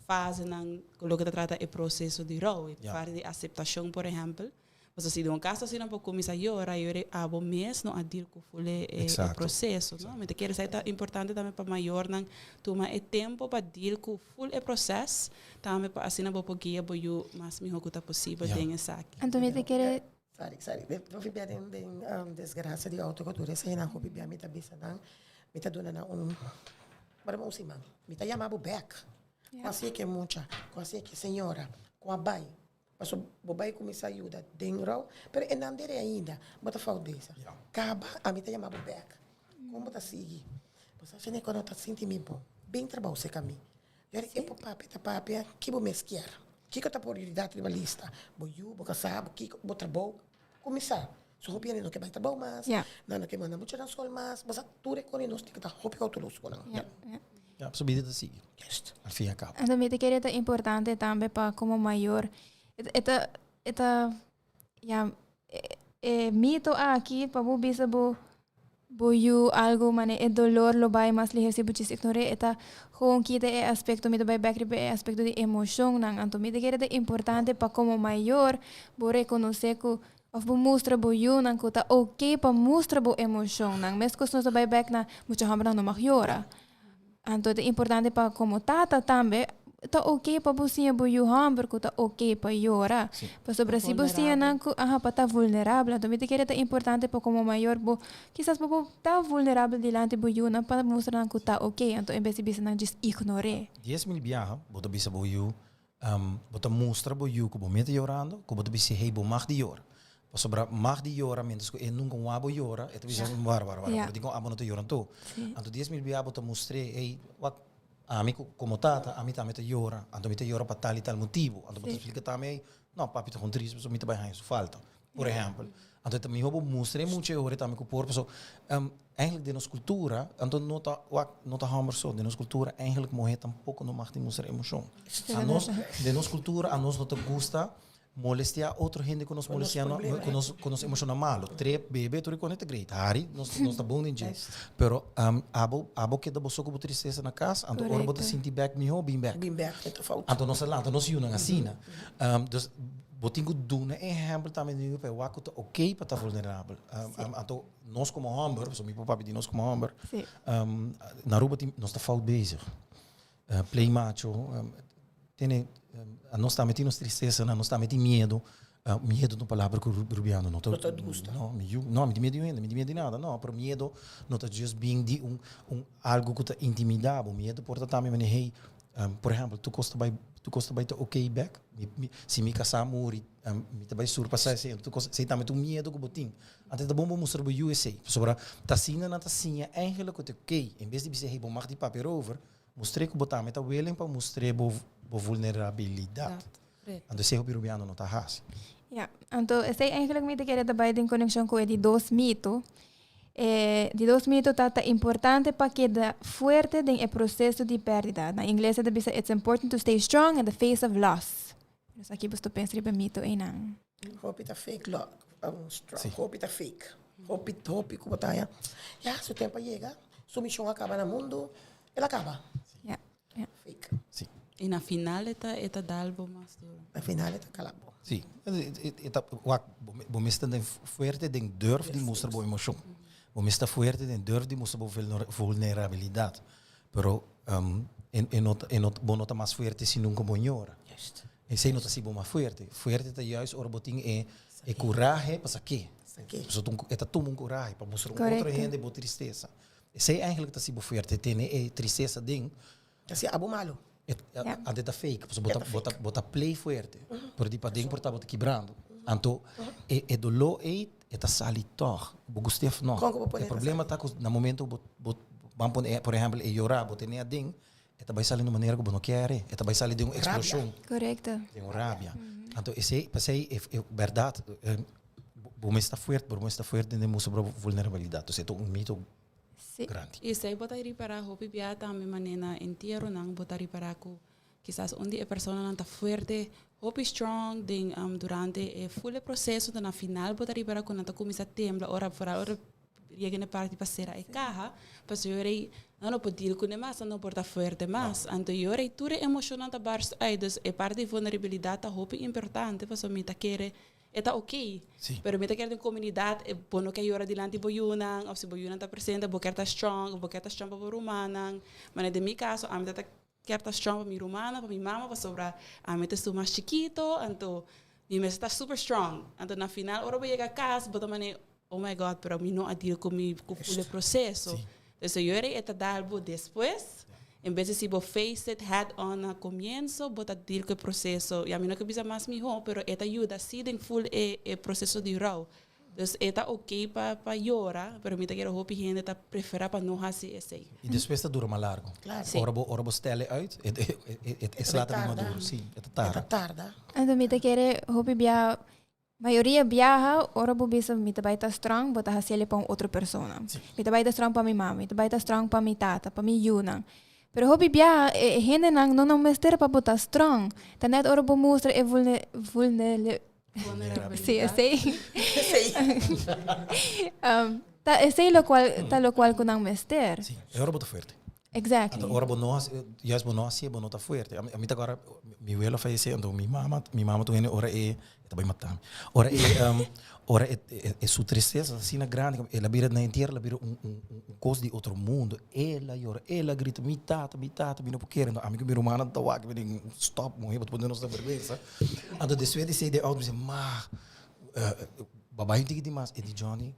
fasenan ku loke ta trata e proseso di rou, e parti di aseptashon por ehèmpel. Pasobra si den un kaso asina bo kuminsá yora, yora abo mes no a deal ku ful e proseso, no? Mi ta kere esei ta importante tambe pa mayornan tuma e tempu pa deal ku ful e proses, tambe pa asina bo por guia bo yu mas mihó ku ta posibel den esaki. Anto mi ta kere. Sorry, sorry. Hopi bia den den desgracia di auto ku tur eseinan hopi bia mi ta bisa nan, mi ta duna nan un, un siman. Mi ta yama bo bek. Ku a siña ke mucha, ku a siña ke señora, ku a bai. Paso bo bai kuminsá yuda den rou, pero e nan dere ainda, bo ta fout bezig. Kaba, ami ta yama bo bek. Kon bo ta sigui? Bo sa Shanique, no ta sinti mi bon. Bin trabou serka mi. Yori e por papia ta papia ki bo mes kier. Kiko ta prioridat riba lista? Bo yu, bo kasá, bo kiko, bo trabou. Kuminsá. So hopi hende no ke bai trabou mas, nan no ke manda mucha na skol mas. Bo sa tur e kos nos tin ku ta hopi kouteloso ku nan. Ya, pasobra bida ta sigui. Al fin y al cabo. Anto mi ta kere ta importante tambe pa como mayor, e ta, e ta, ya, e mito aki pa bo bisa bo, bo yu algo mane e dolor lo bai mas lihe si bo djis ignor'é, e ta gewoon kita e aspecto, mi ta bai bek riba e aspecto di emocionnan. Anto mi ta kere ta importante pa como mayor bo reconoce cu Of bo mustra bo yunan ku ta oké pa mustra bo emoshonnan. Meskos nos ta bai bèk na mucha hòmbernan no mag yora. Anto ta importante pa komo tata tambe ta oké pa bo siña bo yu hòmber ku ta oké pa yora. Pasobra si bo siña nan ku aha pa ta vulnerabel. Anto mi ta kere ta importante pa komo mayor bo kisas bo por ta vulnerabel dilanti bo yunan pa mustra nan ku ta oké. Anto en bes di bisa nan djis ignor'é. 10,000 biaha bo ta bisa bo yu Bo ta mustra bo yu ku bo mete yorando, ku bo ta bisa hey bo mag di yora. Pasobra mag di yora mientras ku e nunka wou bo yora, e ta bisa wara wara wara, pero dikon abo no ta yora anto? Anto 10,000 bia bo ta mustr'é hey wak ami komo tata ami tambe ta yora, anto mi ta yora pa tal i tal motibu. Anto bo ta splika tambe hey no papi ta kon triste pasobra mi ta bai haña su falta. Por ehèmpel. Anto e ta mihó bo mustra e mucha e ora tambe ku por paso eigenlijk den nos kultura anto no ta wak no ta hòmber so den nos kultura eigenlijk muhé tampoko no mag di mustra emoshon. Anos den nos kultura anos no ta gusta molestiá otro hende ku nos molestiá no ku nos ku nos emoshonnan malu. Trep bebe tur e kos ta great hari nos nos ta bon den dje pero abo abo keda bo so ku bo tristesa na kas anto ora bo ta sinti bèk mihó bin bèk. Bin bèk e ta fout. Anto nos a lanta nos yunan asina dus Bo tin ku duna e ehèmpel tambe di pa e wak ku ta oké pa ta vulnerabel. Anto nos komo hòmber, pasobra mi por papia di nos komo hòmber, na Aruba tin nos ta fout bezig. Play macho, tene anos tambe tin nos tristesanan, nos tambe tin miedu. Miedu ta un palabra ku rubiano no ta gusta. No, mi yu, no, mi tin miedu di un hende, mi tin miedu di nada, no. Pero miedu no ta just bin di un un algu ku ta intimidá bo. Miedu por ta tambe manera hey, Por ehempel, tur kos ta bai, tur kos ta bai ta oké bek. Mi, mi, si mi kasá muri, mi ta bai surpasá esei. Tur kos, esei tambe ta un miedu ku bo tin. Antes ta bon bo mustra bo yu esei. Pasobra ta asina nan ta siña eigenlijk ku ta oké. En bes di bisa, hey, bo mag di papia erover, mustr'é ku bo tambe ta willing pa mustr'é bo, bo vulnerabilidat. Anto esei hopi rubiano no ta hasi. Ja, anto esei eigenlijk mi ta kere ta bai den konekshon ku e di dos mito. E di dos mito ta ta importante pa keda fuerte den e proseso di pèrdida. Na ingles e ta bisa it's important to stay strong in the face of loss. Nos aki boso ta pensa riba e mito einan. Hopi ta fake lo, strong. Hopi ta fake. Hopi, hopi ku bo ta haña, ya, su tempu a yega, su mishon a kaba na mundu, el a kaba. Ja, ja. Fake. Sí. I na final e ta e ta dal bo mas duro. Na final e ta kala bo. Si. E ta wak bo mester den fuerte den durf di mustra bo emocion. Bo mester ta fuerte den durf di mustra bo vulnerabilidad. Pero e no ta e no bo no ta mas fuerte si nunca bo yora. Juist. Esei no ta hasi bo mas fuerte. Fuerte ta juist ora bo tin e e kurahe pa sak'é. Sak'é. Pasobra ta un e ta tuma un kurahe pa mustra un otro Correcto. hende bo tristesa. Esei eigenlijk ta hasi bo fuerte, tene e tristesa den. Ta hasi abo malo. E Ja. ante ta fake, pasobra bo E ta ta bo ta fake. bo ta play fuerte, pero di paden por ta bo ta kibrando. Anto e e doló ei e ta sali tòg, bo gust'é òf nò. Kon ku bo pone E e ta problema sali? ta ku na momento bo bo ban pone por ehèmpel e yorá bo tene aden, E ta bai sali na un manera ku bo no kere. E ta bai sali den un eksploshon. Korekto. Den un rabia. Anto esei, p'esei e e bèrdat bo mes ta fuerte, bo mes ta fuerte den mustra bo vulnerabilidat. Entonces e ta un mito Sí. grandi. I esei bo ta ripará hopi bia tambe manera na entieronan bo ta ripará ku kisas un di e personanan ta fuerte, hopi strong den durante e ful e proseso, ta na final bo ta ripará ku nan ta kuminsá tembla ora foral ora Yega na e parti pa sera e kaha, pasobra yora ei nan no por deal kuné mas, nan no por ta fuerte mas. Anto yora ei tur e emoshonnan ta barst uit. Dus e parti di vulnerabilidat ta hopi importante pasobra mi ta kere e ta oké. Pero mi ta kere den komunidat e bo no ke yora dilanti bo yunan òf si bo yunan ta presente bo kier ta strong òf bo kier ta strong pa bo rumannan. Manera den mi kaso ami ta kier ta strong pa mi rumannan, pa mi mama pasobra ami ta esun mas chikito anto mi mester ta super strong. Anto na final ora bo yega kas bo ta manera Oh my God, pero mi no a deal cu mi cu full e proceso. Entonces yo e ta dal bo despues, en vez de si bo face it head on na comienzo, bo ta deal cu e proceso. Y ami no ke bisa mas miho, pero e ta yuda si den full e e proceso di rouw. Dus e ta ok pa pa yora, pero mi ta kere hopi hende ta prefera pa no haci esey. Y despues ta dura mas largo. Claro. Sí. Ora bo ora bo stel e uit, e e e e sla ta bin maduro. Si, e ta E tarda. ta tarda. Anto mi ta kere hopi bia Mayoria biaha ora bo bisa mi ta bai ta strong bo ta hasiel pa un otro persona. Mi ta bai ta strong pa mi mama, mi ta bai ta strong pa mi tata, pa mi yunan. Pero hopi biaha e hendenan no nan mester pa bo ta strong. Ta net ora bo mustra e vulne vulnele si esei. Ta esei lokual ta lokual ku nan mester. Si, e ora bo ta fuerte. Exactly. Anto ora bo no hasi, juist bo no hasié bo no ta fuerte. Ami ami ta acorda mi welo a fayesé anto mi mama mi mama tur hende ora e e ta bai mata mi. Ora e ora e e su tristesa ta asina grandi el a bira na entiero el a bira un un un cos di otro mundo. El a yora, el a grita mi tata mi tata mi no por kere. Anto ami ku mi rumannan ta wak mi di stop muhé bo ta pone nos na berguensa. Anto despues di esei den auto mi bisa ma bo a bai un tiki dimas. E di Johnny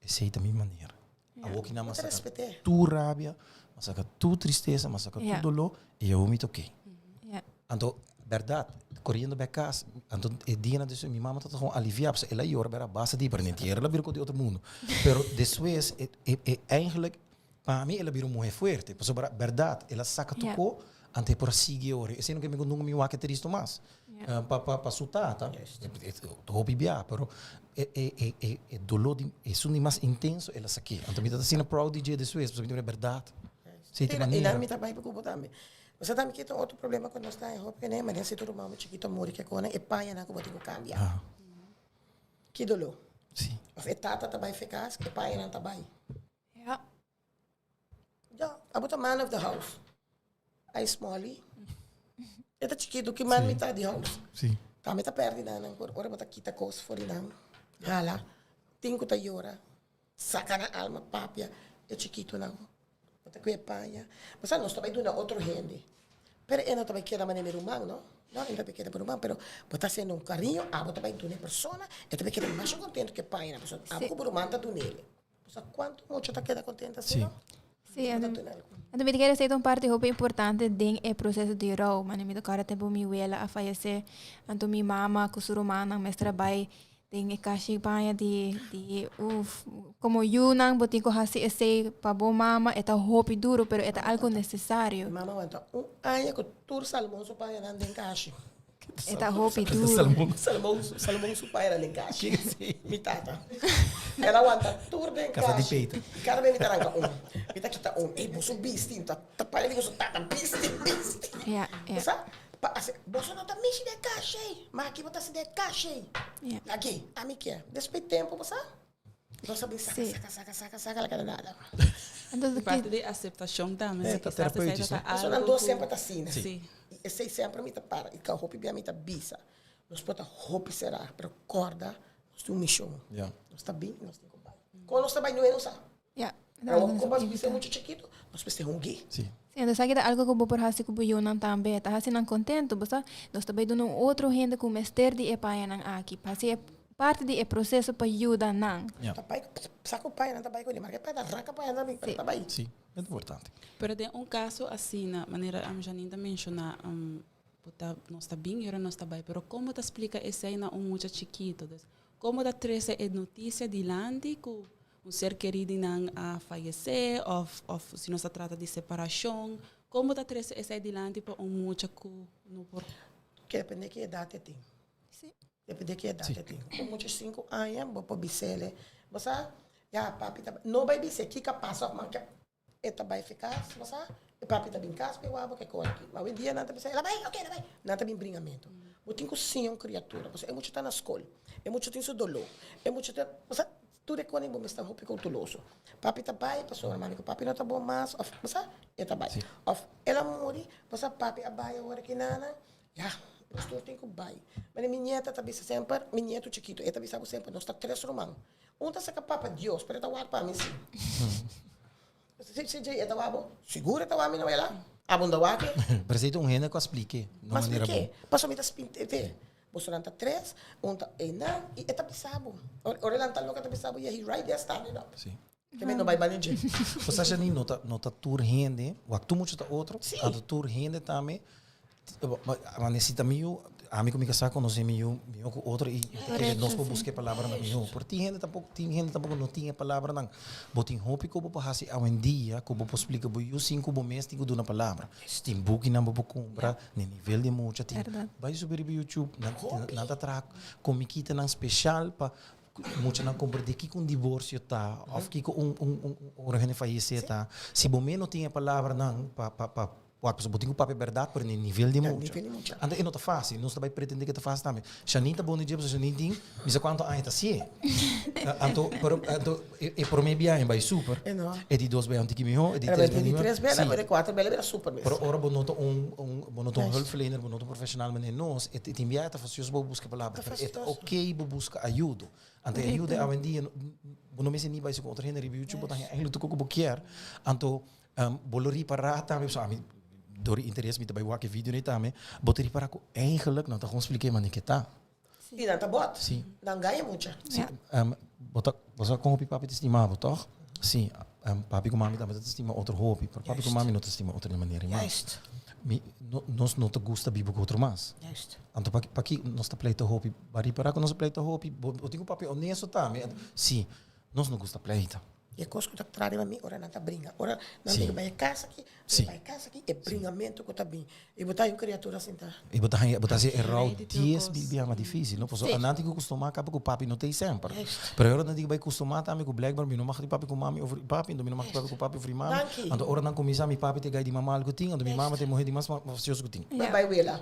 esei ta mi manera. Awor ki nan a saka tur rabia, a saka tur tristesa, a saka tur doló, i awor mi ta oké. Anto, bèrdat, koriendo bèk kas, anto e dianan despues mi mama tabata gewoon aliviá, pasobra el a yora bèra basta di, pero nentier el a bira kos di otro mundo. Pero despues, e e eigenlijk, pa mi el a bira un muhé fuerte, pasobra bèrdat, el a saka tur kos, anto e por a sigui ora. Esei no ke mi ku nunka mi wak e tristu mas. Pa pa pa su tata, hopi bia, pero e e e e e doló di esun di mas intenso el a sak'é. Anto mi ta asina proud di dje despues, pasobra mi ta mira bèrdat. Esei ta I nan manera. mi ta bai pa kubo tambe. Bo sa tambe ke ta otro problema ku nos ta haña hopi kuné, manera si tur ruman bo chikito a muri ke konan e pañanan ku bo tin ku kambia. Ki doló. Si. Of e tata ta bai fe kas, e pañanan ta bai. Ja. Ja, abo ta man of the house. Ai Smolly. E ta chikitu ki man mitad di house. Sí. Tambe ta perdi nan nan por ora bo ta kita kos for di nan. Hala. Tin ku ta yora. Saka nan alma papia. E chikitunan. Bo ta kue paña. Bo sa nos ta bai duna otro hende. Pero e no ta bai keda manera mi ruman no. No, e no ta bai keda pa ruman pero bo ta hasiendo un kariño abo ta bai duna e persona e ta bai keda masha kontento ku e pañanan pasobra abo ku bo ruman ta dun'el. Bo sa kuantu mucha ta keda kontento asina? Sí. Sí, anto, anto mi ta kere esei ta un parti hopi importante den e proseso di rou. Mane mi ta kòrda tempu mi wela a fayesé, anto mi mama ku su rumannan mester a bai den e kashi paña di di uf, komo yunan bo tin ku hasi esei pa bo mama, e ta hopi duru pero e ta algu nesesario. Mi mama wanta un aña ku tur salmon su pañanan den kashi. E ta hopi duro. Salmon. Salmon, Salmon su pai era den kashi. Mi tata. El a wanta tur den kashi. Casa di Peter. Cada vez mi ta ranca un. Mi ta kita un. Ey, boso bisti. Ta, ta pai di boso tata. Bisti, bisti. Ja, ja. Bo sa? Pa hace, boso no ta mishi den kashi ey. Ma aki bo ta haci den kashi ey. Ja. Aki, ami kier. Despues tempo, bo sa? Nos a bin saca, Sí. saca, saca, saca, saca, la kada nada. Entonces, Parte di aceptacion tambe. Eh, ta Quizás esei terapéutisch, ta no? Pasobra nan algo dos ku- semper ta asina. Sí. I esei semper mi ta para i ka hopi bia mi ta bisa, nos por ta hopi será, pero kòrda nos tin un mishon. Nos ta bin i nos tin ku bai. Kon nos ta bai no e no sa. Pero awor kon bo a bisa e mucha chikitu, nos mester hung'é. Sí, entonces aki ta algo ku bo por hasi ku bo yunan tambe, ta hasi nan kontentu, bo sa, nos ta bai duna un otro hende ku mester di e pañanan aki, pa hasi e parti di e proseso pa yuda nan. Ta bai, sa ku pañanan ta bai ku e, marka e paña ta ranka pañanan bin, pero ta bai. Sí, e ta importante. Pero den un kaso asina, manera Janine ta menshoná, bo ta, nos ta bin i ora nos ta bai, pero kon bo ta splika esei na un mucha chikito? Dus, kon bo ta trese e notisia dilanti ku un ser kerí di nan a fayesé òf òf si nos ta trata di separashon, kon bo ta trese esei dilanti pa un mucha ku no por. Ke depende ki edat e tin. Sí. Depende ki edat e tin. Un mucha sinku aña bo por bis'el, bo sa, ya papi ta, no bai bis'é kiko a pasa òf man ke E ta bai fi kas, bo sa, e papi ta bin kas pa e wak bo ke kore aki. Ma awendia nan ta bisa, el a bai, ok, el a bai. Nan ta bin bringamentu. Bo tin ku siña un kriatura, pasobra e mucha ta na skol, e mucha tin su doló, e mucha ta, bo sa, tur e kos bo mester ta hopi kouteloso. Papi ta bai pasobra mami ku papi no ta bon mas, òf, bo sa, e ta bai. Òf el a muri, bo sa, papi a bai awor aki nana, ya, nos tur tin ku bai. Mane mi nieta ta bisa semper, mi nietu chikitu, e ta bisa bo semper, nos ta tres ruman. Un ta saka papa Dios, pero e ta wak pa mi si. Si si e ta wak bo, sigur e ta wak mi no wela. Abo no ta wak e. Pero si ta un hende ku a splik'é na Ma manera bon. splik'é, pasobra mi ta spint'é. Bosonan ta tres, un ta einan i e ta bisa bo. Ora e lanta loke e ta bisa bo, yeah, he right there standing up. Si. Ke mi no bai bani dje. Bo sa Janine, no ta no ta tur hende, wak tur mucha ta otro, Si. anto tur hende tambe Ma nesita mi yu, ami ku mi kasá konosé mi yu mihó ku otro i mi ta kere nos por buska e palabranan mihó. Pero tin hende tampoko, tin hende tampoko no tin e palabranan. Bo tin hopi ku bo por hasi awendia ku bo por splika bo yu sin ku bo mes tin ku duna palabra. Tin bukinan bo por kumpra na e nivel di mucha, tin bai subi riba YouTube, nan nan ta traha komikitanan speshal pa muchanan komprendé kiko un divorsio ta òf kiko un un un ora hende fayesé ta. Si bo mes no tin e palabranan pa pa pa Wak, pasobra bo tin ku papia bèrdat, pero na e nivel di mucha. Nivel di mucha. Anto e no ta fásil, nos ta bai pretendé ku e ta fásil tambe. Shanin ta bon di dje, pasobra Shanin tin mi sa kuantu aña ta hasié. Anto, pero, anto e e promé biaha e bai super, E no. e di dos biaha un tiki mihó, e di Pero tres e di biaha mihó. tres biaha, Sí. e di kuater biaha bira super mes. Pero ora bo no ta un, un, bo no ta un Juist. hulpverlener, bo no ta un profeshonal manera nos, e tin biaha ta fastioso pa bo buska e palabra, Ta pero e ta fastioso. oké bo buska ayudo. Anto e ayudo awendia, bo no mester ni bai ku otro hende riba YouTube, bo ta haña eigenlijk tur kos ku bo kier. Anto Bo lo ripará tambe, pasobra ami dor di interes mi ta bai wak e video ei tambe, bo ta ripará ku eigenlijk nan ta gewoon splika e manera ke ta. I nan ta bòt. Sí. Nan gaña mucha. Sí. Bo ta, bo sa kon hopi papi ta stima bo, tòg? Sí. Papi ku mami tambe ta stima otro hopi, pero papi ku mami no ta stima otro di e manera ei mas. Juist. Mi, no, nos no ta gusta biba ku otro mas. Juist. Anto paki, paki nos ta pleita hopi? Bo a ripará ku nos ta pleita hopi? Bo, bo tin ku papia honesto tambe. Sí. Nos no gusta pleita. E kos ku ta tra riba mi ora nan ta bringa. Ora nan Sí. ta bai e kas aki, Sí. bai e kas aki, e bringamento ku ta bin. I bo ta haña un kriatura sinta. I bo ta haña, bo ta hasi e rou Rei di tur dies kos. mil biaha mas difísil, no? Pasobra Sí. nan tin ku kustumá kaba ku papi no ta ei semper. Juist. Pero e ora nan tin ku bai kustumá tambe ku blijkbaar mi no mag di papia ku mami over papi, anto mi no mag di papia ku papi over mami. Danki. Anto ora nan kuminsá mi papi ta e gai di mas mal ku tin, anto mi mama ta e muhé di mas fastioso ku tin. Bai bai wela.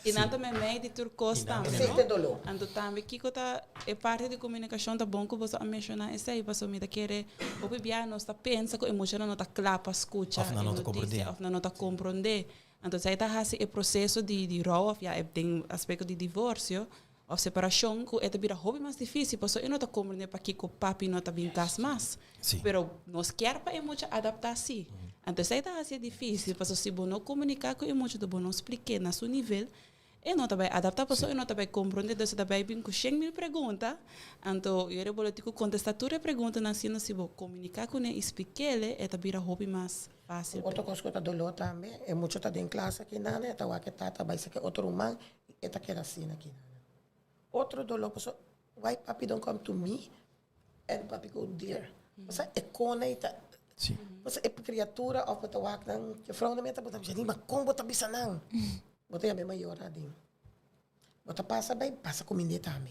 I nan ta meimei di tur kos tambe, no? Esei ta doló. Anto tambe kiko ta e parti di komunikashon ta bon ku boso a menshoná esei, pasobra mi ta kere hopi biaha nos ta pensa ku e muchanan no ta kla pa skucha Òf nan e no ta komprondé. notisia òf nan no ta komprondé. Anto esei ta hasi e proseso di di rou òf ya den aspekto di divorsio òf separashon ku e ta bira hopi mas difísil pasobra e no ta komprondé pakiko papi no ta bin kas mas. Sí. Pero nos kier pa e mucha adaptá sí. Anto esei ta hasi e difísil pasobra si bo no komuniká ku e mucha bo no splik'é na su nivel, e no ta bai adaptá pasobra e no ta bai komprondé. Entonces e ta bai bin ku shen mil pregunta, anto yere bo lo tin ku kontestá tur e preguntanan asina si bo komuniká kuné i splik'é e ta bira hopi mas fásil. Otro kos ku ta doló tambe, e mucha ta den klas aki nan, e ta wak e tata bai saka e otro ruman i e ta keda asina aki nan. Otro doló pasobra why papi don't come to me And papi go there. Pasobra e kona ei ta. Sí. Pasobra e kriatura òf bo ta wak nan, juffrouw nan mester bo ta bisa, ma kon bo ta bisa nan? Bo ta yama e mayor adin. Bo ta pasa bai, pasa ku minde tambe.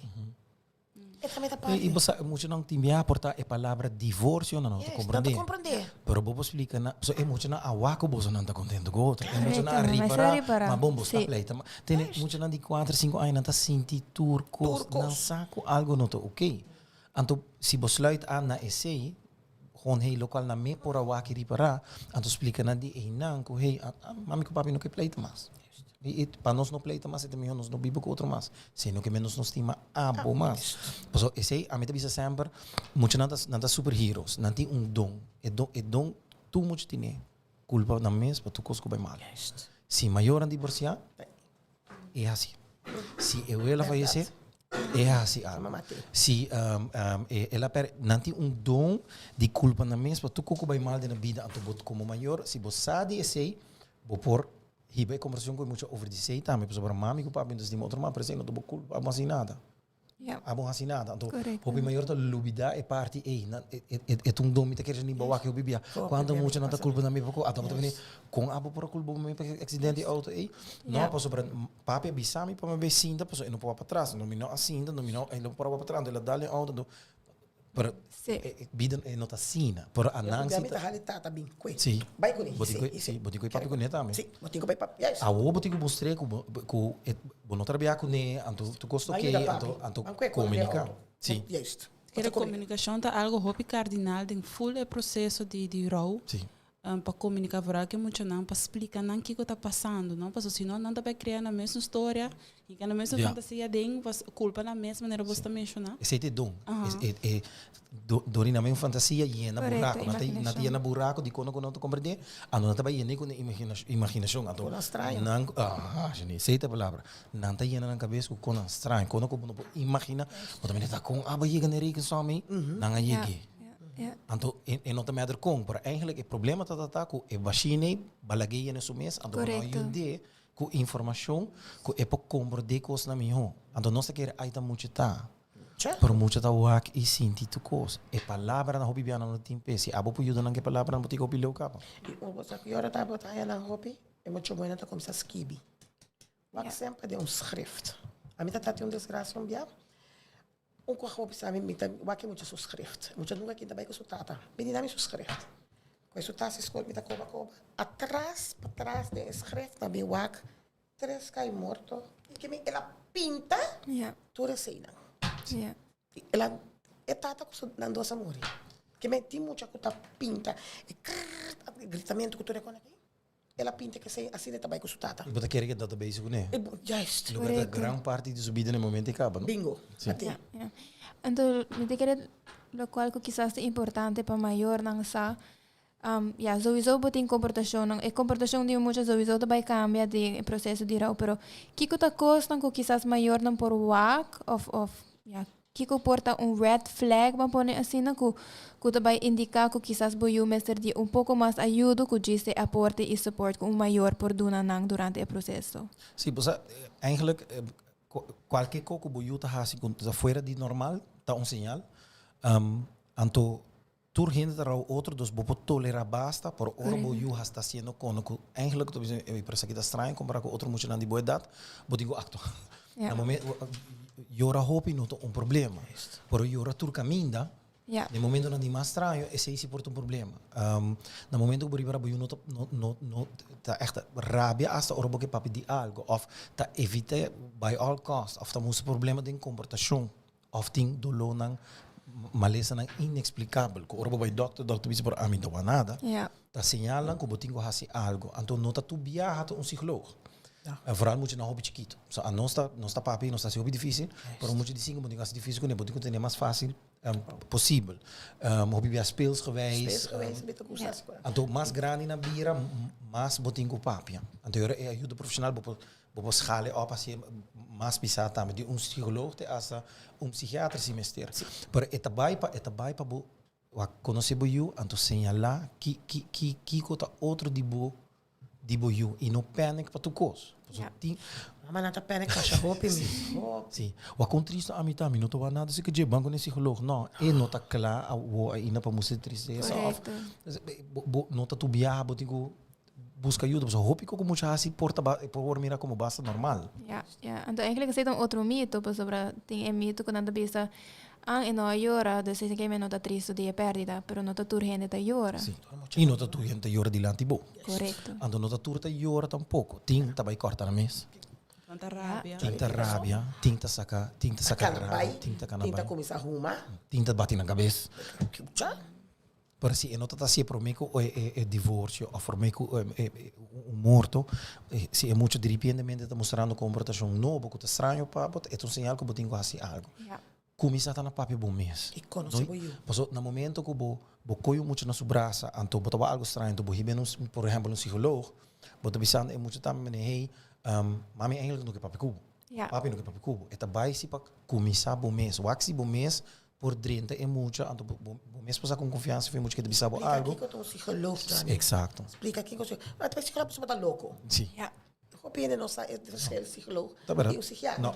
E tambe ta parti. I bo sa, muchanan tin bia por ta e palabra divorsio nan no ta Yes, komprendé. nan ta komprendé. Pero bo por splika nan, pasobra e muchanan a wak ku bosonan ta kontento ku otro. E muchanan a Correcto, nan mester ripará, ripará. ma bon bo sta Sí. pleita. Ma tene muchanan di kuater, sinku aña nan ta sinti tur kos, Tur kos. nan sa ku algo no ta oké. Anto si bo sluit aan na esei, Gewoon hey locual nan me por a wak y ripara, anto splica nan di eynan cu hey mami cu papi no ke pleita mas. Y pa nos no pleita mas e ta miho nos no biba cu otro mas, sino ke menos nos stima abo mas. Pasobra esey ami ta bisa semper muchanan ta nan ta super heroes, nan tin un don, e don e don tur mucha tine culpa nan mes pa tur cos cu bay mal. Si mayornan divorcia e haci. Si e wela fayece e haci algo. Si el a perde, nan tin un don di culpa nan mes pa tur cos cu bay mal den nan bida. Anto bo como mayor si bo sa di esey bo por hiba e conversacion cu e mucha over di esey tambe pasobra mami cu papi no ta stima otro mas pero esey no ta bo culpa, abo haci nada. Ja. Abo hasi nada. Anto, Correcto. hopi mayor ta lubida e parti ei. Nan, e, e, e, e ta un don mi ta kere ni bawak hopi bia. Hopi Cuanto bia mucha nan ta pasa. culpa na mi poko. Anto bo ta bini, con abo por a culpa mi pa e accidente di auto ei? No, Ja. pasobra papi a bisa mi pa mi bay sinta, pasobra e no por wak patras. No, mi no a sinta, no, mi no, e no por a wak patras. Anto el a dal den auto, anto, pero Sí. e, e bida e no ta asina. Pero a nan Ya si mi ta ta, hali tata bin kue. Sí. Bai kuné. Bo tin Sí, kue, sí. sí, bo tin kue papia kuné tambe. Sí, bo tin ku bai papia. Juist. Awor bo tin ku mustr'é ku bo ku e bo no trabia kuné, anto tur kos ta Bai oké, yuda papi. anto anto Ban kue kore den komuniká. auto. Sí. Juist. Kere komunikashon ta algo hopi kardinal den ful e proseso di di rou. Sí. Pa komuniká vooral ku e muchanan pa splika nan kiko ta pasando, no? Pasobra si no nan ta bai krea nan mesun storia i nan mesun Ja. fantasia den pas kulpa nan mes manera bos ta menshoná. Esei ta e don. Aha. E e dor di nan mes fantasia yena Correcto, buraku. Nan ta nan ta imaginashon. yena buraku di kono ku nan ta komprendé, anto nan ta bai yena ku nan imaginashon. Anto Konan straño. nan aha, Jani, esei ta e palabra. Nan ta yena nan kabes ku konan straño, kono ku bo no por imaginá. Bo ta mira ta kon abo yega na e rekensom ei? Nan a Ja, yeg'é. ja, ja. Anto e e no ta mèder kon, pero eigenlijk e problema ta ta ku e machine ei balag'é yena su mes, anto bo no a Correcto. yud'é ku informashon ku e por komprendé kosnan mihó. Anto nos ta kere ai ta mucha ta. Cha. Pero mucha ta wak i sinti tur kos. E palabranan hopi bianan no tin p'e. Si abo por yuda nan ku e palabranan bo tin ku hopi leu kaba. I un bo sa ki ora ta bo ta haña nan hopi, e mucha buena ta kuminsá skibi. Wak semper den un schrift. Ami ta tati un desgracia un bia. Un ku a hopi sa mi, mi ta wak e mucha su schrift. Mucha nunka kinta bai ku su tata. Bini na mi su schrift. Ku e su tas di skol mi ta koba koba. Atras, patras den e schrift nan bin wak tres kai morto. I ke mi el a pinta tur eseinan. El a, e tata ku su nan dos a muri. Ke mi tin mucha ku ta pinta e krrrr, gritamentu ku tur e kon aki. El a pinta kesei asina e ta bai ku su tata. I bo ta kere ku e ta bezig kuné? E bo, juist. Loke ta gran parti di su bida na e momento ei kaba, no? Bingo. Si. Ati. Ja, ja. Anto mi ta kere lokual ku kisas ta importante pa mayornan sa, ya, souiso bo tin komportashonnan, e komportashon di un mucha souiso ta bai kambia den e proseso di rou, pero kiko ta kosnan ku kisas mayornan por wak òf òf ya, Kiko por ta un red flag, ban pone asina, ku ku ta bai indiká ku kisas bo yu mester di un poko mas ayudo ku djis e aporte i support ku un mayor por duna nan durante e proseso? Sí, bo sa, eigenlijk kualke ko ku bo yu ta hasi ku ta fuera di normal ta un señal. Anto tur hende ta rou otro, dus bo por tolerá basta, pero ora bo yu has ta hasiendo kono ku eigenlijk ta bisa, ey, pero esaki ta straño kompará ku otro muchanan di bo edat, bo tin ku aktua. Ja. Na momento, yora hopi no ta un problema, pero yora tur kaminda, Ja. den momentonan di mas straño, esei si por ta un problema. Na momento ku bo riba bo yu no ta, no, no, no ta echt rabia asta ora bo ke papia di algo, òf ta evit'é by all cost, òf ta mustra problema den komportashon. Of tin dolónan, malesanan ineksplikabel ku ora bo bai dòkter, dòkter bisa por ami no ta nada. Ja. Ta señalnan ku bo tin ku hasi algu. Anto no ta tur biaha ta un psikoloog. Vooral muchanan hopi chikitu. So a nos ta nos ta papia nos ta hasi hopi difísil, pero mucha di sinku bo tin ku hasi difísil kuné, bo tin ku tene mas fásil posibel. Hopi biaha speelsgewijs. Speelsgewijs mi ta gusta hasi. Anto mas grandi nan bira, mas bo tin ku papia. Anto ora e ayuda profeshonal bo por Bo por schale op haci mas bisa tambe di un psicoloog te hasta un psichiatra si mester. Pero e ta bay pa e ta bay pa bo wak conoce bo yu anto señala ki ki ki kico ta otro di bo di bo yu y no panic pa tur cos. Pasobra tin Mama nan ta panic masha hopi mi. Hopi. Si. Wak con tristo ami ta mi no ta wak nada si ke dje ban con e psicoloog. No e no ta cla awo ainda pa mustra tristesa of Correcto. bo no ta tur biaha bo tin cu Buska yuda pasobra hopi koko mucha hasi por ta por wor mira komo basta normal. Ja, ja. Anto eigenlijk esei ta un otro mito pasobra tin e mito ku nan ta bisa, ah e no a yora, dus esei ke men no ta tristu di e pèrdida, pero no ta tur hende ta yora. Sí. I no ta tur hende ta yora dilanti bo. Korekto. Anto no ta tur ta yora tampoko. Tin ta bai kòrta nan mes. Tin ta rabia. Tin ta rabia, tin ta saka, tin ta saka Kana rabia, bai, tin ta kana tin ta bai. kuminsá huma. Tin ta bati nan kabes. Cha. Pero si e no ta hasié promé ku e e divorsio òf promé ku e un morto, si e mucha diripientemente ta mustrando komportashon nobo ku ta straño pa bo, e ta un señal ku bo tin ku hasi algu. Kuminsá ta na papia bo mes. I konosé bo yu. Pasobra na momento ku bo bo kohe un mucha na su brasa, anto bo ta wak algu straño, anto bo hiba un, por ehèmpel, un psikoloog, bo ta bisando e mucha tambe manera, hey, mami eigenlijk no ke papia ku bo. Papi no ke papia ku bo. E ta bai si pa kuminsá bo mes. Wak si bo mes por drenta e mucha, anto bo bo mes por sa con confiansa fu e mucha ke ta bisa bo algo. Splika kiko ta un psicoloog, Johnny. Exacto. Splika kiko ta un psicoloog pasobra bo ta loko. Si. Ja. Hopi hende no sa e verschil psicoloog Ta berdad. i un psikiatra. No.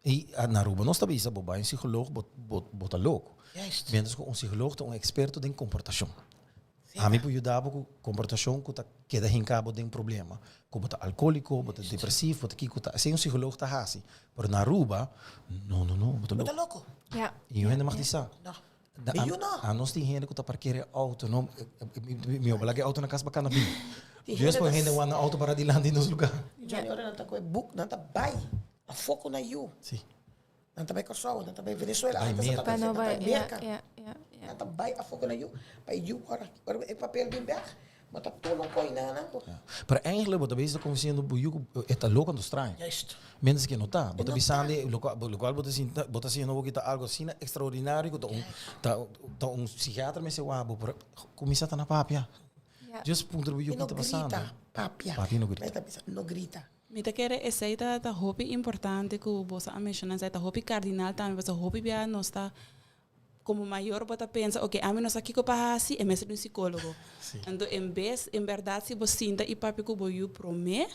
I na Aruba nos ta bisa bo bai un psicoloog bo bo bo ta loko. Juist. Mientras ku un psicoloog ta un experto den comportacion. Ami por yuda bo ku komportashon ku ta keda hinka bo den problema. Ku bo ta alkoliko, bo ta depresivo, bo ta kiko ta. Esei un psikoloog ta hasi. Pero na Aruba, no, no, no, bo ta Bo ta loko. loko. Ja. I un hende mag di sa. No. Mi yu no. Anos tin hende ku ta parkera e outo, no. Mi oba laga e outo na kas pa kana bin. Tin Dios hende por ta hende wak nan outo para dilanti nos luga. Johnny, ora nan ta kohe buk, nan ta bai afó ku nan yu. Si. Nan ta bai Kòrsou, nan ta bai Venezuela, Bai antes nan ta Merka. bai, Pa no nan ta bai bai, ja, Merka. ja, ja, ja. Nan ta bai afó ku nan yu, pa e yu ora, ora e papel bin bèk, bo ta tur un koi nan nan ku. Ja. Pero eigenlijk bo ta bezig ta konvensiendo bo yu ku e ta loko anto straño. Juist. Mientras ke no ta. Bo E ta no ta. bisando lokual lokual bo ta sinta bo ta haciendo bo ta algo asina extraordinario ku ta un ta ta un psikiatra mester wak bo pero kuminsá ta na papia. Ja. Just puntra bo yu I no ki ta pasando. grita, papia. Papia no grita. Mi ta bisa, no grita. Mi ta kere esei ta ta hopi importante ku boso a menshoná, esei ta hopi kardinal tambe pasobra hopi bia nos ta komo mayor bo ta pensa oke ami no sa kiko pa hasi e mester di un sikólogo. Anto en bes en bèrdat si bo sinta i papia ku bo yu promé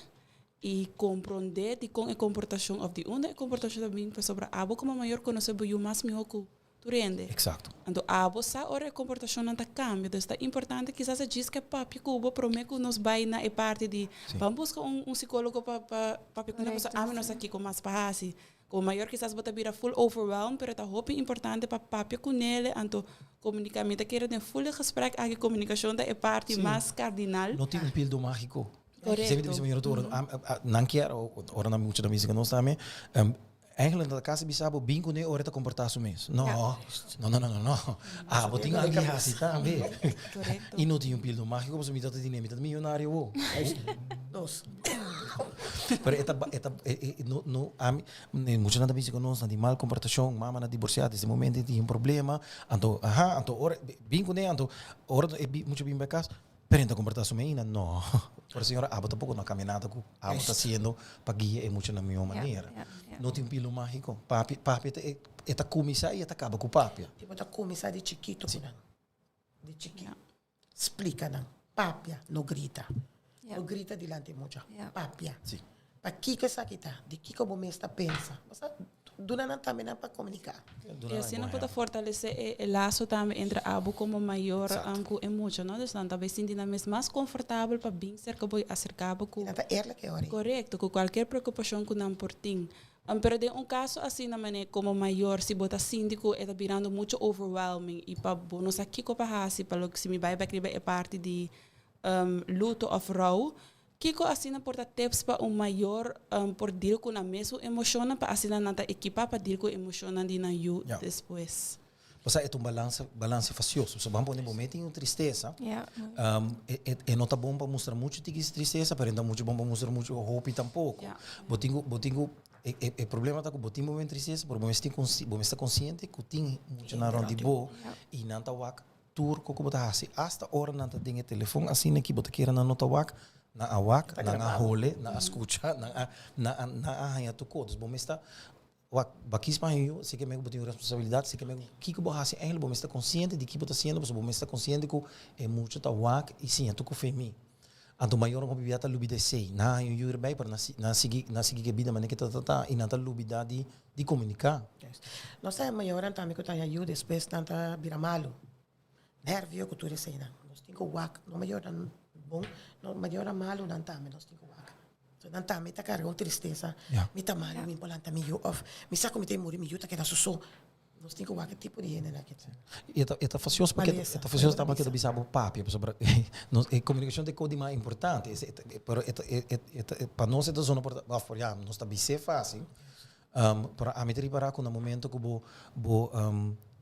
i komprondé dikon e komportashon òf di unda e komportashon ta bin pasobra abo komo mayor konosé bo yu mas mihó ku Tur hende. Exacto. Anto abo sa ora e comportacionnan ta cambia. Dus ta importante kisas e djis ke papia cu bo prome cu nos bay na e parti di ban busca un un psicologo pa pa papia cu nan pasobra ami no sa kico mas pa haci. Como mayor kisas bo ta bira full overwhelmed pero ta hopi importante pa papia cu nele anto comunica. Mi ta kere den full e gesprek aki comunicacion ta e parti mas cardinal. No tin un pildo magico. Correcto. Semper ta bisa mi ora nan kier ora nan mucha ta bisa cu nos tambe. Eigenlijk nan ta casi bisa bo bin cune ora e ta comporta su mes. No, no, no, no, no, no. Abo tin algo di haci tambe. Correcto. Y no tin un pildo magico pasobra mi ta ta dine, mi ta millonario wo. Nos. Pero e ta, e ta, e, e, no, no, ami, mucha nan ta bisa cu nos, nan tin mal comportacion, mama nan divorcia desde e momento tin un problema, anto, aha, anto ora, bin cune, anto ora e mucha bin bay cas, Pero ta comporta su meina? No. Pero señora, abo tampoco no a cambia nada cu abo ta haciendo pa guia e mucha na miho manera. No tin pilo magico. Papia, papia ta, e ta cuminsa y e ta caba cu papia. Ti bo ta cuminsa di chikito cu nan. Di chikito. Splica nan. Papia, no grita. No grita dilanti e mucha. Papia. Pakiko esaki ta? Di kiko bo mes ta pensa? Bo sa duna nan tambe nan pa komuniká. I asina bo ta fortalesé e laso tambe entre abo komo mayor ku e mucha, no? Dus nan ta bai sinti nan mes mas konfortabel pa bin serka bo i aserká bo ku. I nan ta eerlijk e ora ei. Korekto, ku kualkier preokupashon ku nan por tin. Pero den un kaso asina manera komo mayor si bo ta sinti ku e ta birando muchu overwhelming i pa bo no sa kiko pa hasi pa loke si mi bai bek riba e parti di luto òf rou, Kiko asina por ta tips pa un mayor por deal ku nan mesun emoshonnan pa asina nan ta ekipá pa deal ku emoshonnan di nan yu despues? Pasá e ta un balansa, balanse fasioso. So ban pone bo mes tin un tristesa. E no ta bon pa mustra muchu tiki tristesa, pero e no ta muchu bon pa mustra muchu hopi tampoko. Bo tin ku, bo tin ku, e problema ta ku bo tin bo mes tristesa, pero bo mes tin bo mes ta konsiente ku tin muchanan rònt di bo i nan ta wak Tur ku bo ta hasi, asta ora nan ta den e telefon asina ki bo ta kere nan no ta wak, nan a wak, nan a hole, nan a skucha, nan a nan a nan a haña tur kos. Dus bo mes ta wak, bo a kis pa haña yu, si ke men ku bo tin un responsabilidat, si ke men ku kiko bo hasi eigenlijk bo mes ta konsiente di ki bo ta hasiendo, pasobra bo mes ta konsiente ku e mucha ta wak i siña tur ku fe mi. Anto mayornan hopi bia ta lubida esei. Nan a haña un yu erbij, pero nan nan sigui nan sigui ku e bida manera ke ta ta ta i nan ta lubida di di komuniká. Nos ta mayornan tambe ku ta haña yu despues nan ta bira malu, nèrvio ku tur eseinan. Nos tin ku wak, no mayornan bon, no mayornan malunan tambe nos tin ku wak. So nan tambe ta karga un tristesa, mi ta malu, mi por lanta mi yu òf mi sa ku mi ta muri, mi yu ta keda su so. Nos tin ku wak e tipo di hendenan aki ta. E ta e ta fasioso paske e ta fasioso tambe paske ta bisa bo papia pasobra nos e komunikashon ta e kos di mas importante pero e ta e e ta pa nos e ta zona por òf ya nos ta bis'é fásil pero ami ta ripará ku na momento ku bo bo.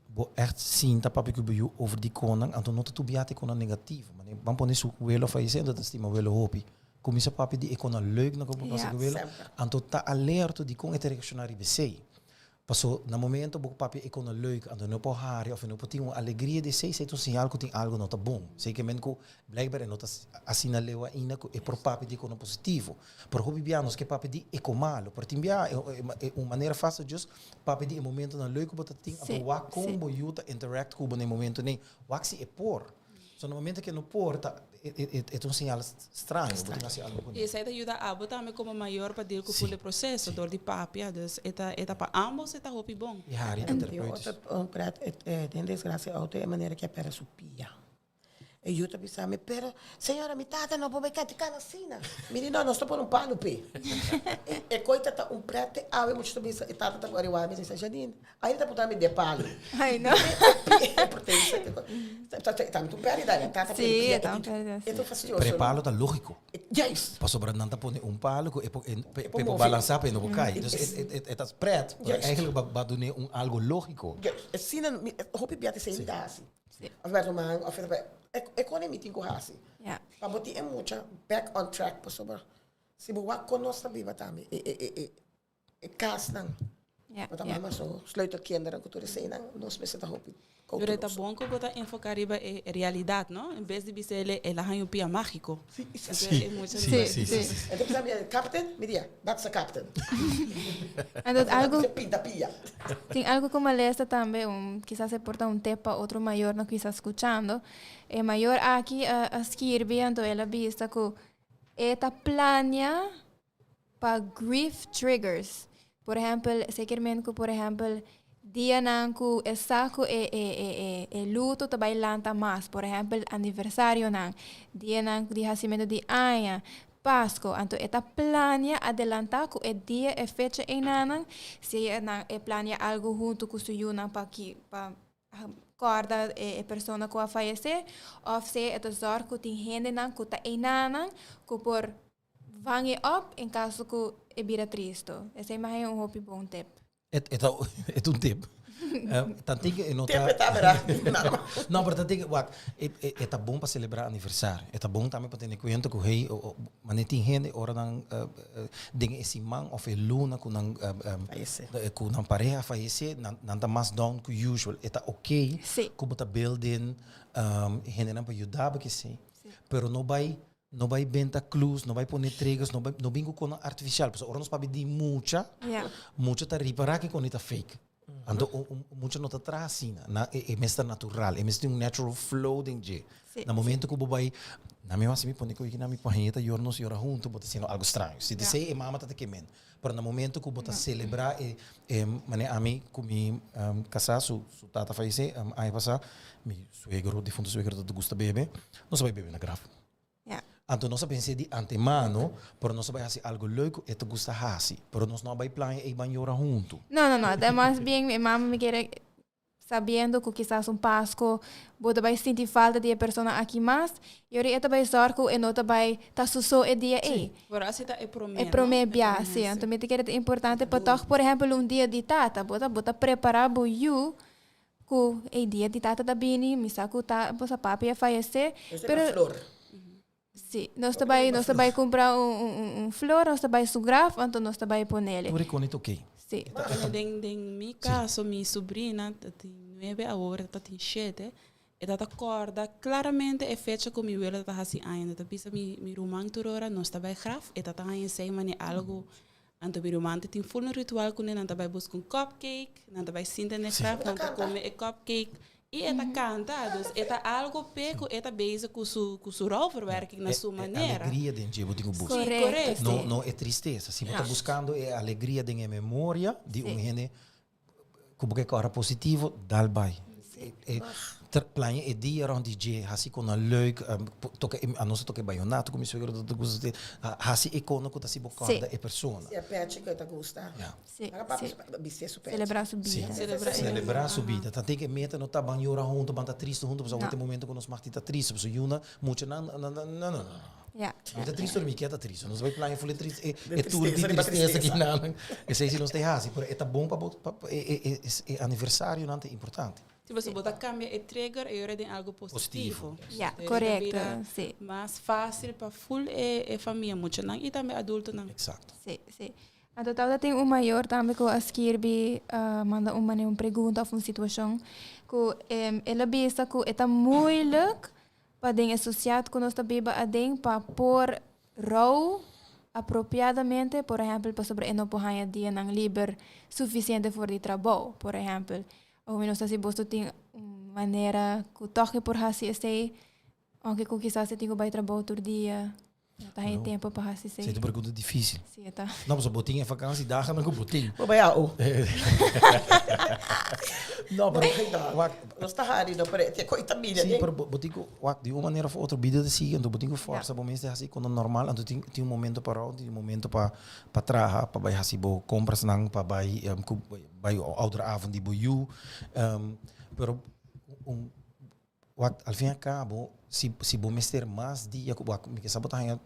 bo echt sinta papia ku bo yu over di konan, anto no ta tur biaha ta e konan negativo. Mane ban pone su welo fayesé, anto ta stima welo hopi. Kuminsá papia di e konan leuk nan ku bo pasa ku welo, anto ta alerto di kon e ta reakshoná riba esei. Paso na momento bo papia e kono leuk, anto no por hari of e no por tin un alegria di esei, esei ta un señal ku tin algo no ta bon. Esei ke men ku blijkbaar e no ta asina leu ainda ku e por papia di e kono positivo. Pero hopi bia nos ke papia di e ko malo, pero tin bia e un manera fácil just papia di e momentonan leuk ku bo ta tin, anto wak kon bo yu ta interact ku bo na e momento nei, wak si e por. So na momento ke no por ta e ta un señal straño, bo tin hasi algo kuné. I esei ta yuda abo tambe komo mayor pa deal ku full e proseso dor di papia, dus e ta e ta pa ambos e ta hopi bon. I Harry ta terapeutis. Otro un pret den desgracia auto e manera ke a perde su pia. E yu ta bisa mi, pero señora mi tata no por bai kati kana asina. Mi di no, nos ta pone un palu p'e. E koi ta ta un pret te awe mucha ta bisa e tata ta ariba mi ta bisa Janine Ai ta puntra mi de palu. Ai no. Tambe tu perdida, ya tata Sí, e ta un perdida. E ta fastidioso. Pero e palu ta lógico. Juist. Pasobra nan ta pone un palu ku e por e por balansá pa e no por kai. Dus e ta spread, pero eigenlijk bo a dun'é un algo lógico. Juist. Asina hopi bia ta esei mi ta hasi. Of mi a ruman of e kone mi tin ku hasi. Pa bo tin e mucha back on track pasobra si bo wak kon nos ta biba tambe e kasnan. Ja, Bo ta ja. mama so sleutelkinderen ku tur eseinan nos mester ta hopi Pero e ta kouteloso. bon ku bo ta enfoká riba e realidat, no? En bes di bisa el el a haña un pia mágiko. Sí, Entonces Sí, e mucha sí, Sí, sí, sí. sí, sí. E ta bisa mi, captain, mi dia, that's a captain. Entonces algo Se pinta pia. Tin algo ku molesta tambe, un kisas e por ta un tip pa otro mayornan ku kisas skuchando. E mayor aki a a skirbi anto el a bisa ku e ta plania Pa grief triggers. Por ehempel, zeker men ku por ehempel dianan ku e sa ku e e e e e luto ta bai lanta mas. Por ehempel aniversarionan, dianan di hasimentu di aña, Pasko. Anto e ta plania adelantá ku e dia e fecha einanan, si e nan e plania algu huntu ku su yunan pa ki pa kòrda e persona ku a fayesé òf sea e ta zòrg ku tin hendenan ku ta einanan ku por Vang e op en caso cu e bira tristo. Esey mi haya un hopi bon tip. E ta e ta un tip. Tantin ke e no ta. Tip e ta bera. No, pero tantin ke wak e e ta bon pa celebra aniversario. E ta bon tambe pa tene cuenta cu hey manera tin hende ora nan den e siman of e luna cu nan Fayece. cu nan pareha fayece nan nan ta mas down cu usual. E ta okay cu bo ta build in hendenan pa yuda bo kesey. Pero no bay No bai benta clues, no bai pone triggers, no bai, no bin ku konan artificial. Pasobra ora nos papia di mucha, mucha ta ripará ke koni ta fake. Anto un, un, mucha no ta traha asina. Na, e, e mes ta natural, e mes tin un natural flow den dje. Na momento ku bo bai, na mi wasi mi pone koe ki na mi pañe ta yora nos yora hunto, bo ta haciendo algo straño. Si te sei e mama ta te kemen. Pero na momento ku bo ta celebra e, e mane ami ku mi um, kasá, su, su tata fayesé um, aña pasá, mi suegro, difunto suegro ta gusta bebe, nos a bai bebe na graf. Ja. Anto nos a pens'é di antemano, pero nos a bai hasi algo leuk ku e ta gusta hasi. Pero nos no a bai plania ei ban yora huntu. No, no, no. Ta mas bien mi mama mi kere sabiendo ku kisas un Pasko bo ta bai sinti falta di e persona aki mas, i ora e ta bai zòrg ku e no ta bai ta su so e dia ei. Pero asi ta e promé, E no? promé E bia, promé, sí. sí. Anto mi ta kere ta importante pa tòg, por ehèmpel, un dia di tata, bo ta bo ta prepará bo yu Ku e dia di tata ta bini, mi sa ku ta boso papi a fayesé, Nos ta pero bai flor. Sí, nos ta bai, nos ta bai kumpra un, un, un, un flor, nos ta bai su graf, anto nos ta bai ponele. Tur e koni ta oké. Sí. Bueno, den, den mi kaso, mi sobrina ta tin nuebe awor, ta tin shete, e ta ta kòrda klaramente e fecha ku mi welo ta hasi aña. Ta bisa mi, mi ruman tur ora nos ta bai graf, e ta ta haña esei manera algu Anto mi ruman ta tin ful un ritual kuné, nan ta bai buska un cupcake, nan ta bai sinta na e graf, nan ta kome e cupcake i e ta kanta. Dus e ta algo p'e ku e ta bezig ku su ku su rouwverwerking na su E manera. alegria den dje bo tin ku buska. Sí, korekto. No, no e tristesa. Si bo ta buskando e alegria den e memoria di un hende Ku bo ke kòrda positivo, dal bai. E plania e dia rònt di dje, hasi konan leuk, toka e, anos a toka e bayonato ku mi suegro ta gusta te, hasi e kono ku ta hasi bo kòrda e persona. Si e pèchi ku e ta gusta. Ya. Si, Laga papi si. bis'é su pèchi. Selebrá su bida. Selebrá e Selebrá su bida. Ta tin ku e meta no ta ban yora huntu, ban ta tristu huntu, pasobra awor ta e momento ku nos mag tin ta tristu, pasobra yuna muchanan, no, no, no, no. Ja. Mi ta tristo mi ke ta tristo. Nos bai playa ful e triste e De e tour di tristesa riba tristesa ki tristesa. nan. Esei si nos te hasi, pero e ta bon pa bo pa e e e e aniversarionan ta importante. Si bo bo ta cambia e trigger e ora den algo positivo. Ja, correcto. Si. Mas facil pa full e, e famia, muchanan y tambe adultonan. Exacto. Si. Anto tabata tin un mayor tambe cu a skirbi, manda un manera un pregunta of un situacion cu el a bisa cu e ta moeilijk pa den e sociedad cu nos ta biba aden pa por rou apropiadamente, por ehempel pasobra e no por haña dianan liber suficiente for di trabou, por ehempel. Of mi no sa si boso tin un manera cu toch e por haci esey, aunke cu kisas e tin cu bay trabou tur dia. No ta haña tempo pa hasi esei. Esei ta un pregunta difícil. Sí, e ta. No, pasobra bo tin e vakantie-dagennan ku bo tin. Bo bai ao. No, pero wak. Nos ta hari no, pero e koi ta bida. Sí, pero bo tin ku wak di un manera of otro bida ta sigui, anto bo tin ku forsa bo mes di hasi kono normal, anto tin tin un momento pa rou, tin un momento pa pa traha, pa bai hasi bo komprasnan, pa bai ku bai ouderavond di bo yu. Pero un Wak, al fin y al cabo, si, si bo mester mas dia, ku, wak, mi ke sa bo ta haña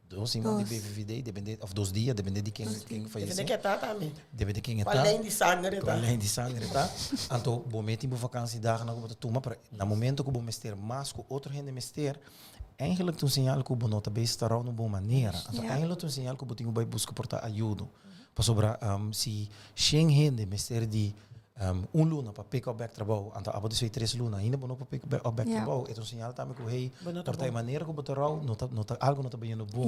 dos siman di BVVD, depende, of dos dia, depende di ken, ken fayece. Depende ken ta tambe. Depende ken e ta. Cual lijn di sanger e ta. Cual lijn di sanger e ta. Anto, bo me tin bo vakantiedagen ku bo ta tuma, pero na momento ku bo mester mas ku otro hende mester, eigenlijk ta un señal ku bo no ta bezig ta rou na un bon manera. Anto, eigenlijk ta un señal ku bo tin ku bai buska por ta ayudo. Pasobra, si shen hende mester di Un luna pa pick up bek trabou, anto abo di soi tres luna ainda bo no por pick up bek trabou, e ta un señal tambe ku hey, por ta e manera ku bo ta rou no ta no ta algo no ta bayendo bon.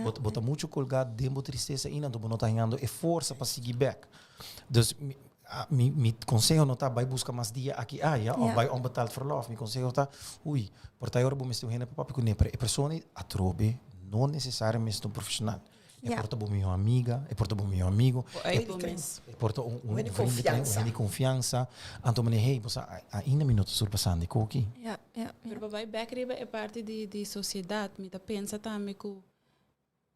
Bo bo ta muchu kolgá den bo tristesa ainda, anto bo no ta hañando e forsa pa sigui bek. Dus mi mi mi konseho no ta bai buska mas dia aki aya òf bai onbetaald verlof, mi konseho ta ui, por ta e ora bo mester un hende pa papia kuné, pero e persona ei atrobe no nesesariamente ta un profeshonal. E por ta bo mihó amiga, e por ta bo mihó amigo, e por ta un un vriend, un hende di konfiansa. Anto manera, hey, bo sa, ainda mi no ta surpasando e koki. Ja, ja, ja. Pero pa bai bek riba e parti di di sosiedat, mi ta pensa tambe ku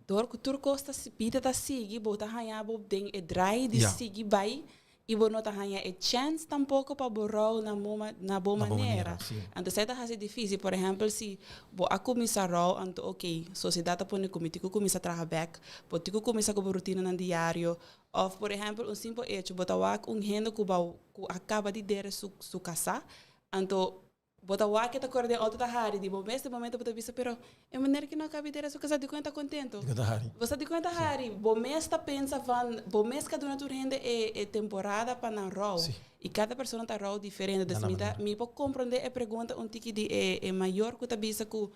dor ku tur kos ta bida ta sigui, bo ta haña bo den e draai di sigui bai I bo no ta haña e chèns tampoko pa bo rou na mo na bo manera. Anto esei ta hasi difísil. Por ehèmpel, si bo a kuminsá rou, anto oké, sosiedat ta pone ku mi tin ku kuminsá traha bèk, bo tin ku kuminsá ku bo rutinanan diario. Òf por ehèmpel, un simpel echo, bo ta wak un hende ku bou ku a kaba di dere su su kasá, anto Bo ta wak e ta kore den outo ta hari di bo mes den momento bo ta bisa pero e manera ki no a kabi dera su kasa dikon e ta kontento? Dikon ta hari? Bo sa dikon e ta hari? Bo mes ta pensa van bo mes ka duna tur hende e e temporada pa nan rou i kada persona ta rou diferente dus mi ta mi por komprende e pregunta un tiki di e e mayor ku ta bisa ku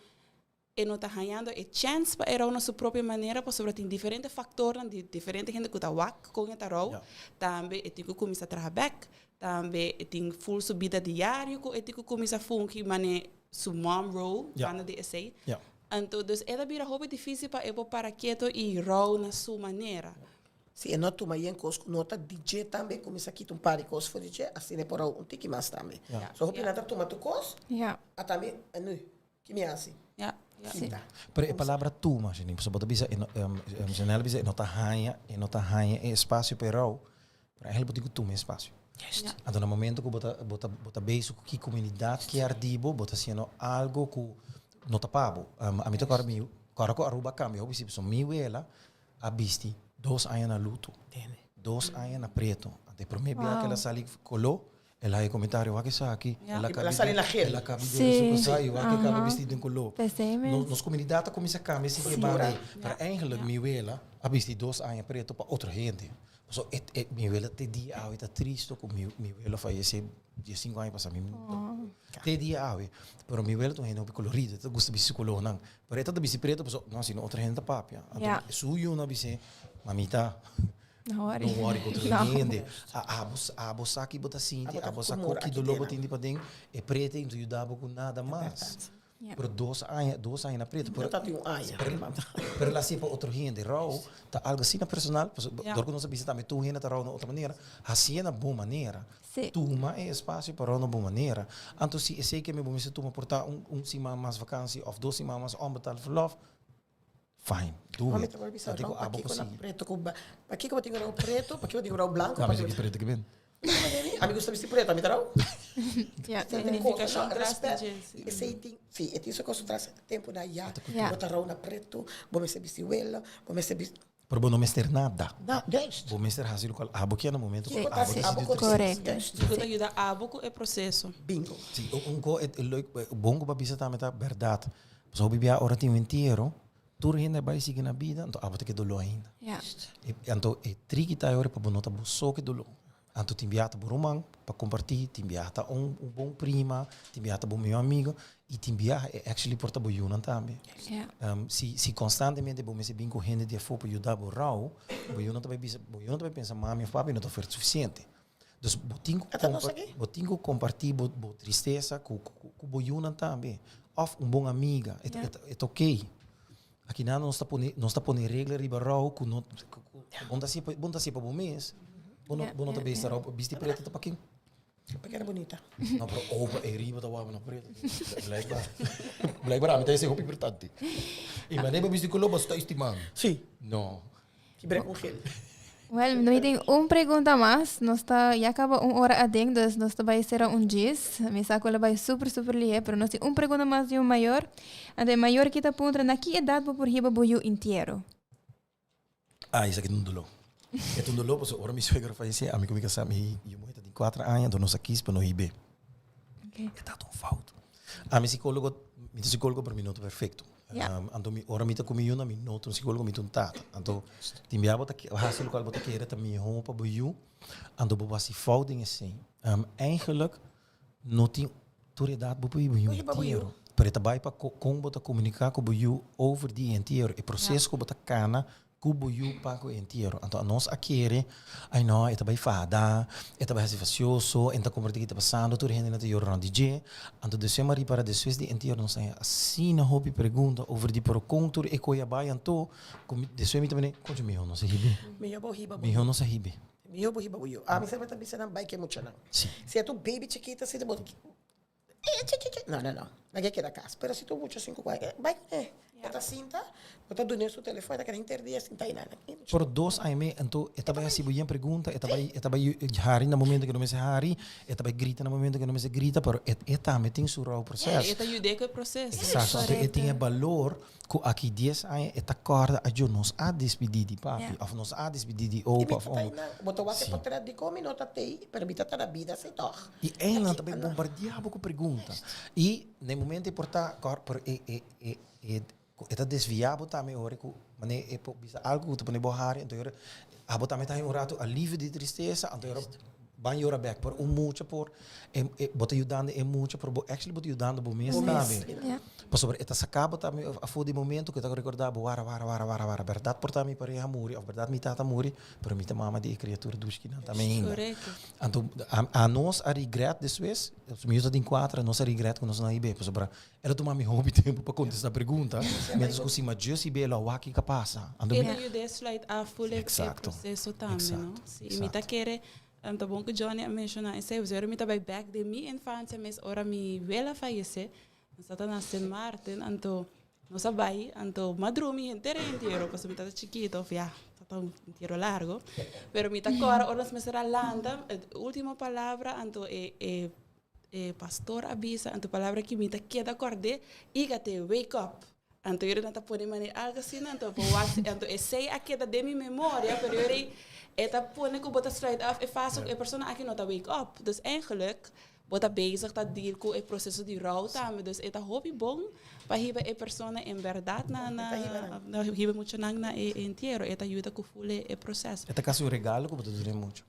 E no ta hañando e chèns pa e rou na su propio manera pasobra tin diferente faktornan di diferente hende ku ta wak kon e ta rou. Tambe e tin ku kuminsá traha bèk. Tambe e tin ful su bida diario ku e tin ku kuminsá fungi manera su mom role banda di esei. Anto dus e ta bira hopi difísil pa e por para keto i rou na su manera. Si e no tuma yen kos ku no ta di dje tambe kuminsá kita un par di kos for di dje asina e por rou un tiki mas tambe. So hopi nan ta tuma tur kos a tambe a nu. Ki mi hasi? Ja, ja. Kita. Pero e palabra tuma, Janine, pasobra bo ta bisa, e no, Janelle a bisa, e no ta haña, e no ta haña e espacio pa e rou, pero eigenlijk bo tin ku tuma e espacio. Juist. Ja. Anto na momento ku bo ta, bo ta, bo ta bezig ku ki komunidat kier di bo, bo ta hasiendo algo ku no ta pa bo. Ami ta kòrda mi, kòrda ku Aruba a kambia hopi si, pasobra mi wela a bisti dos aña na luto, dos aña na preto. Anto e promé bia ku el a sali koló, El a haña comentario, wak esaki, el a El a sali na gel. El a caba di su cosa y wak e caba bisti den color. Nos, nos comunidad a cuminsa cambia si e banda ey. Pero eigenlijk mi wela a bisti dos aña preto pa otro hende. Paso e, e, mi wela te dia awe ta tristo cu mi, mi welo fayece diescinco aña pasa. Mi, Te dia awe. Pero mi wela ta un hende hopi colorido, e ta gusta bisti su colornan. Pero e ta ta bisti preto paso, no, si no otro hende ta papia. Anto su yunan a bis'é, mamita, No worry. No worry ku otro No. hende. A abo, abo sa ki bo ta sinti, Abo ta abo sa kumor ku ki aki doló bo dena. tin di paden. E prete no ta yuda bo ku nada mas. Ja. Pero dos aña, dos aña na preto. Pero ta tin un aña. Pero, pero el a hasié pa otro hende. Rou ta algo asina personal, pasobra Ja. dor ku nos a bisa tambe tur hende ta rou na otro manera, hasié na bo manera. Sí. Tuma e espasio pa rou na bo manera. Anto si esei ke mi bo mester tuma por ta un, un siman mas vakansi òf dos siman mas onbetaald verlof, Fine, do Mami it. ta bisa Anto rou, abo pakiko na consigue. preto ku ba, pakiko bo tin rou preto, pakiko bo tin rou blanco, No, mi pakiko ki preto ki ben. Ami gusta bisti preto, ami ta rou. Ja. Significacion tras di Respet. dje, si. Esei tin, si, e tin su cosa tras, tempo na ya, Ja. bo ta rou na preto, bo mester bisti wela, bo mester bisti. Pero bo no mester nada. Na, juist. Bo mester hasi lokual abo kier na momento ku Kiko abo ta hasi desidi abo tristesa. Correcto. Juist. Kiko ta yuda abo ku e proseso. Bingo. Si, un ko e leuk, bon ku bo a bisa tambe ta bèrdat. Pasobra hopi bia ora tin un entiero, tur hende a bai sigui na bida, anto abo ta ke doló ainda. Ja. E, anto e triki ta ora pa bo no ta bo so ke doló. Anto tin biaha ta bo ruman pa kompartí, tin biaha ta un un bon prima, tin biaha ta bo mihó amigo i tin biaha e actually por ta bo yunan tambe. Ja. Si si konstantemente bo mester bin ku hende di afó pa yuda bo rou, bo yunan ta bai bisa, bo yunan ta bai pensa mami òf papi no ta oferta sufisiente. Dus bo tin ku Ata nos aki. bo tin ku kompartí bo bo tristesa ku ku bo yunan tambe òf un bon amiga, e ta e ta e ta okey. Aki nan nos ta pone nos ta pone regla riba rou ku no ku bon ta hasi bon ta hasi pa bo mes. Bo no bo no ta besta rou bisti pretu ta pa ken? Pa keda bunita. No pero opa ei riba ta wak na pretu. Blijkbaar. Blijkbaar ami ta hasi hopi importante. I manera bo bisti koló bo sta estima mi. Si. No. Ki brek un gel. Wel, no tin un pregunta mas. Nos ta ya caba un ora aden, dus nos ta bai cera un djis. Mi sa cu lo bai super, super lihe, pero nos tin un pregunta mas di un mayor. Anto e mayor ki ta puntra, na ki edad bo por hiba bo yu intiero? Ah, esaki ta un doló. E ta un doló pasobra ora mi suegra fallecé, ami cu mi casá, mi yu muher ta tin cuatro aña, anto nos a kis pa no hib'é. Okay. E ta un fout. Ami psicólogo, mi ta psicólogo pero mi no ta perfecto. Ja. Anto mi, ora mi ta cu mi yunan mi no ta un psicólogo, mi ta un tata. Anto tin bia bo ta haci locual bo ta kere ta miho pa bo yu, anto bo por haci fout den esey. Eigenlijk no tin tur edad bo por hiba yu entiero. Pero e ta bay pa con bo ta comunica cu bo yu over di e entiero, e proceso cu bo ta cana Ku bo yu pa ku e entiero. Anto anos a kere, ai no, e ta bai fada, e ta bai hasi fasioso, e no ta komprende ke ta pasando, tur hende na ta yora rònt di dje. Anto despues mi a ripara despues di entiero nos a haña asina hopi pregunta over di pero kon tur e koe a bai anto ku mi despues mi ta mira koncho mihó nos a hibi. Mihó bo hiba bo Mihó nos a hibi. Mihó bo hiba bo yu. Ami semper ta bisa nan bai ke muchanan. Si. Si e ta un baby chikito asina bo No, no, no. Nan ke keda kas. Pero si tur mucha sinku ku bai kuné. Bo ta sinta, bo ta dun'é su telefòn, e ta keda henter dia sinta einan. Por dos aña mei, anto e ta bai hasi bo yen pregunta, e ta bai e ta bai hari na momento ku no mester hari, e ta bai grita na momento ku no mester grita, pero e e tambe tin su rouwproces. E ta yud'é ku e proces. Exacto. Anto e tin e balor Ku aki dies aña e ta kòrda ajo nos a despidí di papi òf nos a despidí di opa òf oma. Bo ta wak e potrèt di kon mi no ta tei, pero mi ta ta na bida si tòg. I einan ta bai bombardiá bo ku pregunta. I na e momento e por ta kòrda, pero e e e e e ta desviá bo tambe ora ku manera e por bisa algu ku ta pone bo hari, anto ora abo tambe ta haña un ratu alivio di tristesa, anto ora ban yora bèk. Pero un mucha por e e bo ta yudando e mucha, pero bo actually bo ta yudando bo mes tambe. Pasobra e ta saca bo tambe afo di momento cu e ta recorda bo wara wara wara wara wara berdad por ta mi pareha muri of berdad mi tata muri pero mi ta mama di e criatura dushi kinan tambe ainda. Correcto. Anto anos a regret despues, mi ta tin cuatro anos a regret cu nos no a hibe pasobra el a tuma mi hopi tempo pa contesta pregunta mientras cu si ma just hibe el a wak kico a pasa. Anto E mi ta yuda sluit af full e Exacto, proceso tambe no. exacto, Si mi ta exacto. kere ta bon cu Johnny a menciona esey pasobra mi ta bay bek den mi infancia mes ora mi wela fayece. Nos ta na Sint Maarten, anto nos a bai, anto m'a drumi henter e entiero, pasobra mi tata chikito, of ya, tata un entiero largo. Pero mi ta kòrda ora nos mester a lanta, e ultimo palabra, anto e e e pastor a bisa, anto palabra ki mi ta keda kòrd'é, Ígate, wake up! Anto yori nan ta pone manera algo asina, anto bo wak, anto esei a keda den mi memoria, pero yori e ta pone ku bo ta sluit af e fase ku e persona aki no ta wake up. Dus eigenlijk Bo ta bezig ta deal ku e proseso di rou tambe, dus e ta hopi bon pa hiba e persona en bèrdat na na hiba e muchanan na e entiero, e ta yuda ku ful e proseso. E ta kasi un regalo ku bo ta duna e mucha.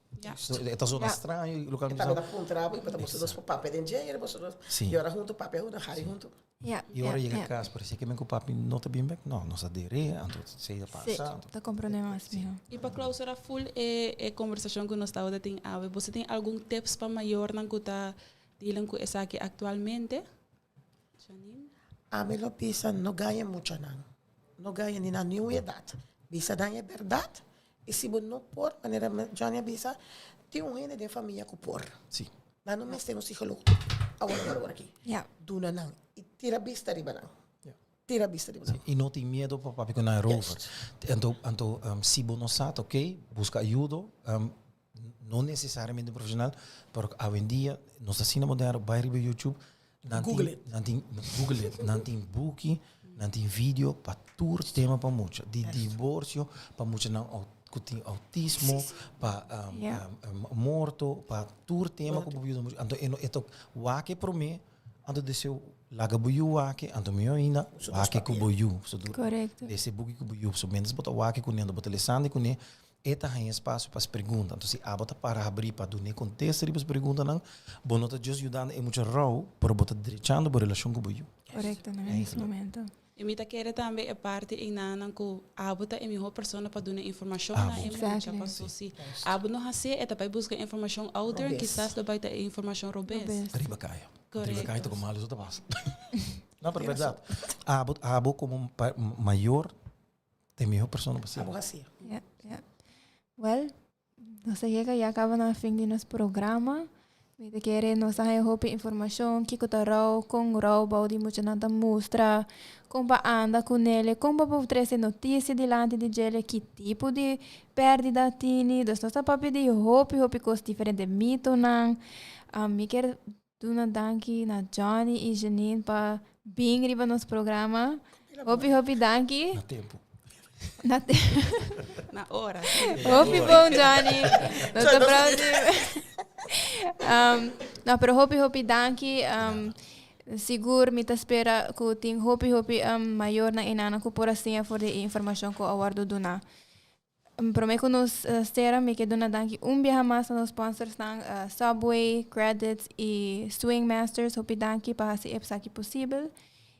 E ta zona straño i loke E tambe ta puntra bo i bo ta boso dos por papia den dje i boso dos yora huntu, papia huntu, hari huntu. I ora yega kas parece ke men ku papi no ta bin bek, no, nos a dere, anto esei a pasa. Sí, ta komprende mas miho. I pa klausura ful e e kombersashon ku nos tabata tin awe, boso tin algun tips pa mayornan ku ta dealing ku esaki aktualmente? Janine? Ami lo bisa no gaña muchanan, no gaña ni na niun edat. Bisa nan e bèrdat i si bo no por, manera Johnny a bisa, tin un hende den famia ku por. Sí. Nan no mester un psicologo awor awor awor aki. Ja. Duna nan y tira bista riba nan. Tira bista riba nan. Y no tin miedo pa papia cu nan erover. Anto, anto si bo no sa ta ok, busca ayudo, no necesariamente un profesional, pero awendia nos ta asina moderno, bay riba YouTube, nan tin, Google it. nan tin, Google it, nan tin buki. Nan tin video pa tur tema pa mucha. Di divorcio, pa muchanan ku tin autismo, pa morto, pa tur tema ku bo yuda mucha. Anto e no e ta wak e promé, anto deseo laga bo yu wak, anto mihó ainda wak ku bo yu. Lesa e buki ku bo yu. So mientras bo ta wak kuné, anto bo ta lesando kuné, E ta haña espasio pa pregunta. Anto si abo ta para habrí pa dun'é kontesta riba es preguntanan, bo no ta djis yudando e mucha rou, pero bo ta drechando bo relashon ku bo yu. Korekto, na e mes momento. I mi ta kere tambe e parti einan ku abo ta e mihó persona pa duna informashon na e mucha. Paso si abo no hasié, e ta bai buska informashon ouder en kisas lo bai ta e informashon robes. Riba kaya. Riba kaya ta ku malu so ta pasa. No, pero bèrdat. Abo, abo komo mayor Ta e mihó persona pa siña. Abo hasié. Ja, ja. Well, nos a yega ya kaba na fin di nos programa. Mi ta kere nos a haña hopi informashon, kiko ta rou, kon rou bou di muchanan ta mustra, kon pa anda ku nele, kon pa por trese notisia dilanti di djele, ki tipo di pèrdida tini. Dus nos ta papia di hopi hopi kos diferente, mitonan. Mi kier Duna danki na Johnny y Janine pa bin riba nos programa. Hopi hopi danki. Na tempo. Na te Na ora. Hopi bon Johnny. Nos ta proud di um, no, pero hopi hopi danki. Um, sigur mi ta spera ku tin hopi hopi um, mayornan y nana ku por a siña for di e informashon ku a wordo duna. Prome ku nos sera mi ke duna danki un biaha mas na nos sponsorsnan Subway, Credits i Swing Masters. Hopi danki pa hasi e esaki posibel.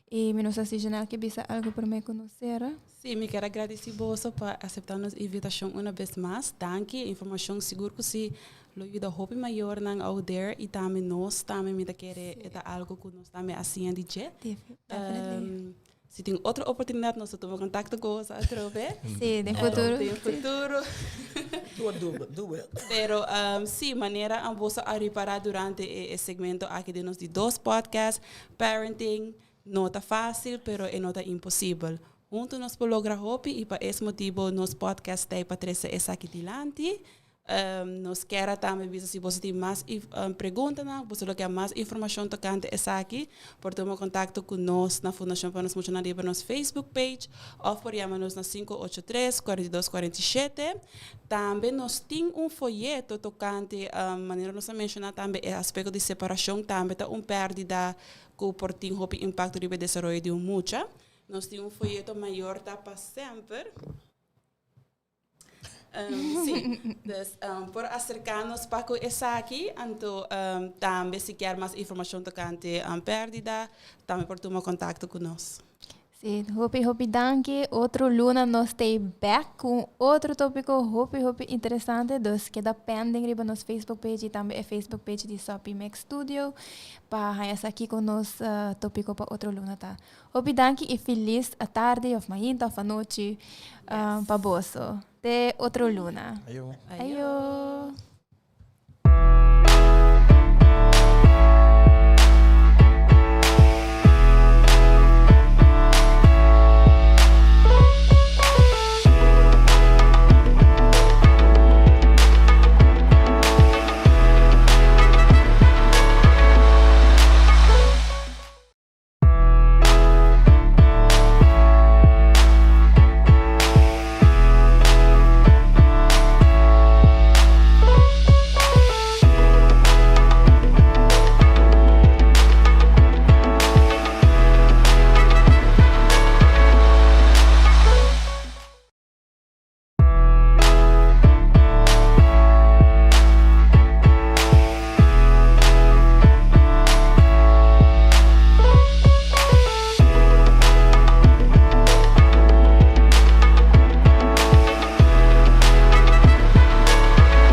I mi no sa si Janelle ke bisa algu prome ku nos sera. Sí, mi kier a gradisí boso pa aseptá nos invitashon una bes mas. Danki, e informashon sigur ku si lo yuda hopi mayornan out there i tambe nos tambe mi ta kere e ta algu ku nos tambe a siña di dje. Definitely. Si tin otro oportunidad nos ta tuma contacto cu boso atrobe. Sí, den futuro. Den futuro. Doe, doe. Pero um, sí, manera an boso a ripara durante e, e segmento aki di nos di dos podcast, parenting no ta fácil, pero e no ta imposibel. Hunto nos por logra hopi y pa es motibo nos podcast ta pa trece esaki dilanti. Nos kier a tambe bisa si boso tin mas preguntanan, boso lo kier mas informashon tokante esaki, por tuma kontakto ku nos na Fundashon pa Nos Muchanan riba nos Facebook page òf por yama nos na sinku ocho tres, kuarenta i dos, kuarenta i shete. Tambe nos tin un foyeto tokante, manera nos a menshoná tambe e aspekto di separashon tambe ta un pèrdida ku por tin hopi impakto riba e desaroyo di un mucha. Nos tin un foyeto Mayor ta pa semper. Sí, dus por acerca nos pa cu esaki, anto tambe si kier mas informacion tocante perdida, tambe por tuma contacto cu nos. Sí, hopi hopi danki. Otro luna nos ta back cu un otro topico hopi hopi interesante. Dus keda pending riba nos Facebook page y tambe e Facebook page di Soppy Mix Studio pa haña sa kico nos topico pa otro luna ta. Hopi danki y felis atardi of mainta of anochi pa boso. Te otro luna. Ayo. Ayo.